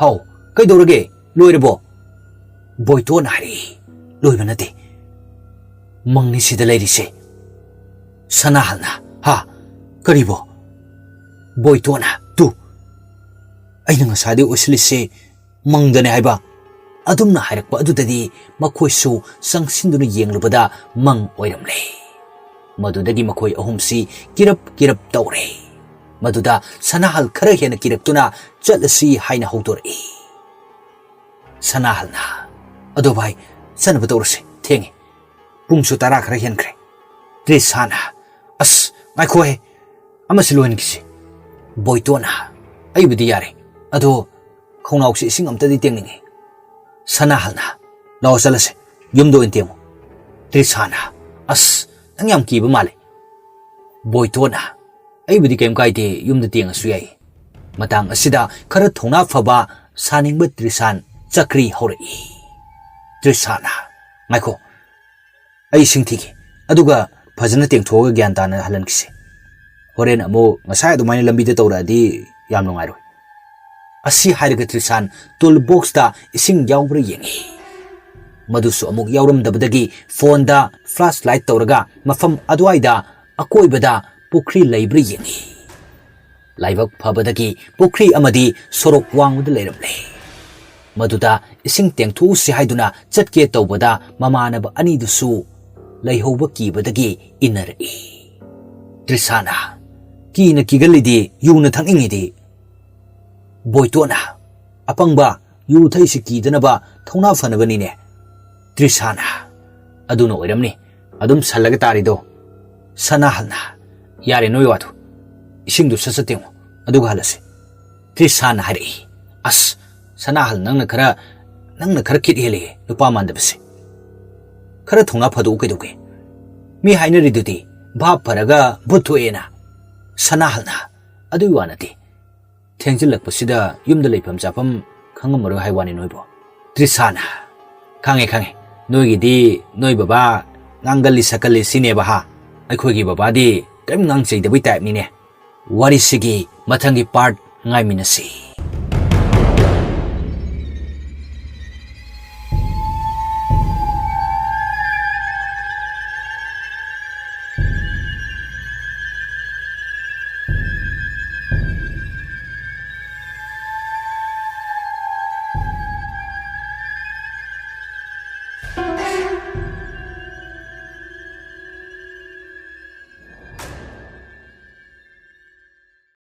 "ꯍꯥꯎ, ꯀꯩꯗꯧꯔꯒꯦ? ꯂꯣꯏꯔꯕꯣ?" ꯕꯣꯏꯇꯣꯟꯅ ꯍꯥꯏꯔꯛꯏ꯫ ꯂꯣꯏꯕ ꯅꯠꯇꯦ꯫ ꯃꯪꯅꯤ ꯁꯤꯗ ꯂꯩꯔꯤꯁꯦ꯫ ꯁꯅꯥꯍꯜꯅ, "ꯍꯥ? ꯀꯔꯤꯕꯣ?" ꯕꯣꯏꯇꯣꯟꯅ, "ꯇꯨ, ꯑꯩꯅ ꯉꯁꯥꯏꯗꯩ ꯑꯣꯏꯁꯤꯜꯂꯤꯁꯦ ꯃꯪꯗꯅꯦ ꯍꯥꯏꯕ?" ꯑꯗꯨꯝꯅ ꯍꯥꯏꯔꯛꯄ ꯑꯗꯨꯗꯗꯤ ꯃꯈꯣꯏꯁꯨ ꯆꯪꯁꯤꯟꯗꯨꯅ ꯌꯦꯡꯂꯨꯕꯗ ꯃꯪ ꯑꯣꯏꯔꯝꯂꯦ꯫ ꯃꯗꯨꯗꯒꯤ ꯃꯈꯣꯏ ꯑꯍꯨꯝꯁꯤ ꯀꯤꯔꯞ ꯀꯤꯔꯞ ꯇꯧꯔꯦ꯫ ꯃꯗꯨꯗ ꯁꯅꯥꯍꯜ ꯈꯔ ꯍꯦꯟꯅ ꯀꯤꯔꯛꯇꯨꯅ, "ꯆꯠꯂꯁꯤ" ꯍꯥꯏꯅ ꯍꯧꯗꯣꯔꯛꯏ꯫ ꯁꯅꯥꯍꯜꯅ, "ꯑꯗꯣ ꯚꯥꯏ, ꯆꯠꯅꯕ ꯇꯧꯔꯁꯦ, ꯊꯦꯡꯉꯦ꯫ ꯄꯨꯡꯁꯨ ꯇꯔꯥ ꯈꯔ ꯍꯦꯟꯈ꯭ꯔꯦ꯫" ꯇ꯭ꯔꯤꯁꯥꯅ, "ꯑꯁ, ꯉꯥꯏꯈꯣꯍꯦ, ꯑꯃꯁꯤ ꯂꯣꯏꯍꯟꯈꯤꯁꯤ꯫" ꯕꯣꯏꯇꯣꯟꯅ, "ꯑꯩꯕꯨꯗꯤ ꯌꯥꯔꯦ, ꯑꯗꯣ ꯈꯣꯡꯅꯥꯎꯁꯦ ꯏꯁꯤꯡ ꯑꯝꯇꯗꯤ ꯇꯦꯡꯅꯤꯡꯉꯤ꯫" ꯁꯅꯥꯍꯜꯅ, "ꯂꯥꯛꯑꯣ ꯆꯠꯂꯁꯦ, ꯌꯨꯝꯗ ꯑꯣꯏꯅ ꯇꯦꯡꯉꯨ꯫" ꯇ꯭ꯔꯤꯁꯥꯅ, "ꯑꯁ, ꯅꯪ ꯌꯥꯝ ꯀꯤꯕ ꯃꯥꯜꯂꯦ꯫" ꯕꯣꯏꯇꯣꯟꯅ, "ꯑꯩꯕꯨꯗꯤ ꯀꯩꯝ ꯀꯥꯏꯗꯦ, ꯌꯨꯝꯗ ꯇꯦꯡꯉꯁꯨ ꯌꯥꯏ꯫" ꯃꯇꯥꯡ ꯑꯁꯤꯗ ꯈꯔ ꯊꯧꯅꯥ ꯐꯕ ꯁꯥꯅꯤꯡꯕ ꯇ꯭ꯔꯤꯁꯥꯟ ꯆꯀ꯭ꯔꯤ ꯍꯧꯔꯛꯏ꯫ ꯇ꯭ꯔꯤꯁꯥꯟꯅ, "ꯉꯥꯏꯈꯣ, ꯑꯩ ꯏꯁꯤꯡ ꯊꯤꯒꯦ, ꯑꯗꯨꯒ ꯐꯖꯅ ꯇꯦꯡꯊꯣꯛꯑꯒ ꯒ꯭ꯌꯥꯟ ꯇꯥꯅ ꯍꯜꯍꯟꯈꯤꯁꯦ꯫ ꯍꯣꯔꯦꯟ ꯑꯃꯨꯛ ꯉꯁꯥꯏ ꯑꯗꯨꯃꯥꯏꯅ ꯂꯝꯕꯤꯗ ꯇꯧꯔꯛꯑꯗꯤ ꯌꯥꯝ ꯅꯨꯡꯉꯥꯏꯔꯣꯏ꯫" ꯑꯁꯤ ꯍꯥꯏꯔꯒ ꯇ꯭ꯔꯤꯁꯥꯟ ꯇꯨꯜ ꯕꯣꯛꯁꯇ ꯏꯁꯤꯡ ꯌꯥꯎꯕ꯭ꯔꯥ ꯌꯦꯡꯉꯤ꯫ ꯃꯗꯨꯁꯨ ꯑꯃꯨꯛ ꯌꯥꯎꯔꯝꯗꯕꯗꯒꯤ ꯐꯣꯟꯗ ꯐ꯭ꯂꯥꯁ ꯂꯥꯏꯠ ꯇꯧꯔꯒ ꯃꯐꯝ ꯑꯗꯨꯋꯥꯏꯗ, ꯑꯀꯣꯏꯕꯗ ꯄꯨꯈ꯭ꯔꯤ ꯂꯩꯕ꯭ꯔꯥ ꯌꯦꯡꯉꯤ꯫ ꯂꯥꯏꯕꯛ ꯐꯕꯗꯒꯤ ꯄꯨꯈ꯭ꯔꯤ ꯑꯃꯗꯤ ꯁꯣꯔꯣꯛ ꯋꯥꯡꯃꯗ ꯂꯩꯔꯝꯂꯦ꯫ ꯃꯗꯨꯗ ꯏꯁꯤꯡ ꯇꯦꯡꯊꯣꯛꯎꯁꯤ ꯍꯥꯏꯗꯨꯅ ꯆꯠꯀꯦ ꯇꯧꯕꯗ ꯃꯃꯥꯟꯅꯕ ꯑꯅꯤꯗꯨꯁꯨ ꯂꯩꯍꯧꯕ ꯀꯤꯕꯗꯒꯤ ꯏꯟꯅꯔꯛꯏ꯫ ꯇ꯭ꯔꯤꯁꯥꯅ, "ꯀꯤꯅ ꯀꯤꯒꯜꯂꯤꯗꯤ, ꯌꯨꯅ ꯊꯛꯅꯤꯡꯉꯤꯗꯤ꯫" ꯕꯣꯏꯇꯣꯟꯅ, "ꯑꯄꯪꯕ, ꯌꯨ ꯊꯛꯏꯁꯤ ꯀꯤꯗꯅꯕ, ꯊꯧꯅꯥ ꯐꯅꯕꯅꯤꯅꯦ꯫" ꯇ꯭ꯔꯤꯁꯥꯅ, "ꯑꯗꯨꯅ ꯑꯣꯏꯔꯝꯅꯤ, ꯑꯗꯨꯝ ꯁꯜꯂꯒ ꯇꯥꯔꯤꯗꯣ꯫" ꯁꯅꯥꯍꯜꯅ, "ꯌꯥꯔꯦ ꯅꯣꯏ ꯋꯥꯗꯣ, ꯏꯁꯤꯡꯗꯨ ꯁꯠ ꯁꯠ ꯇꯦꯡꯉꯨ, ꯑꯗꯨꯒ ꯍꯜꯂꯁꯤ꯫" ꯇ꯭ꯔꯤꯁꯥꯅ ꯍꯥꯏꯔꯛꯏ, "ꯑꯁ, ꯁꯅꯥꯍꯜ, ꯅꯪꯅ ꯈꯔ, ꯅꯪꯅ ꯈꯔ ꯈꯤꯠ ꯍꯦꯜꯂꯦꯍꯦ, ꯅꯨꯄꯥ ꯃꯥꯟꯗꯕꯁꯦ꯫ ꯈꯔ ꯊꯧꯅꯥ ꯐꯥꯗꯣꯛꯎ ꯀꯩꯗꯧꯒꯦ? ꯃꯤ ꯍꯥꯏꯅꯔꯤꯗꯨꯗꯤ, ꯚꯥꯞ ꯐꯔꯒ ꯚꯨꯠ ꯊꯣꯛꯑꯦꯅ꯫" ꯁꯅꯥꯍꯜꯅ, "ꯑꯗꯨꯒꯤ ꯋꯥ ꯅꯠꯇꯦ, ꯊꯦꯡꯖꯤꯜꯂꯛꯄꯁꯤꯗ ꯌꯨꯝꯗ ꯂꯩꯐꯝ ꯆꯥꯐꯝ ꯈꯪꯉꯝꯃꯔꯣꯏ ꯍꯥꯏ ꯋꯥꯅꯤ ꯅꯣꯏꯕꯨ꯫" ꯇ꯭ꯔꯤꯁꯥꯅ, "ꯈꯪꯉꯦ, ꯈꯪꯉꯦ, ꯅꯣꯏꯒꯤꯗꯤ ꯅꯣꯏ ꯕꯕꯥ ꯉꯥꯡꯒꯜꯂꯤ ꯁꯛꯀꯜꯂꯤ ꯁꯤꯅꯦꯕ ꯍꯥ? ꯑꯩꯈꯣꯏꯒꯤ ꯕꯕꯥꯗꯤ ꯀꯔꯤꯝ ꯉꯥꯡ ꯆꯩꯗꯕꯩ ꯇꯥꯏꯞꯅꯤꯅꯦ꯫" ꯋꯥꯔꯤꯁꯤꯒꯤ ꯃꯊꯪꯒꯤ ꯄꯥꯔꯠ ꯉꯥꯏꯃꯤꯟꯅꯁꯤ꯫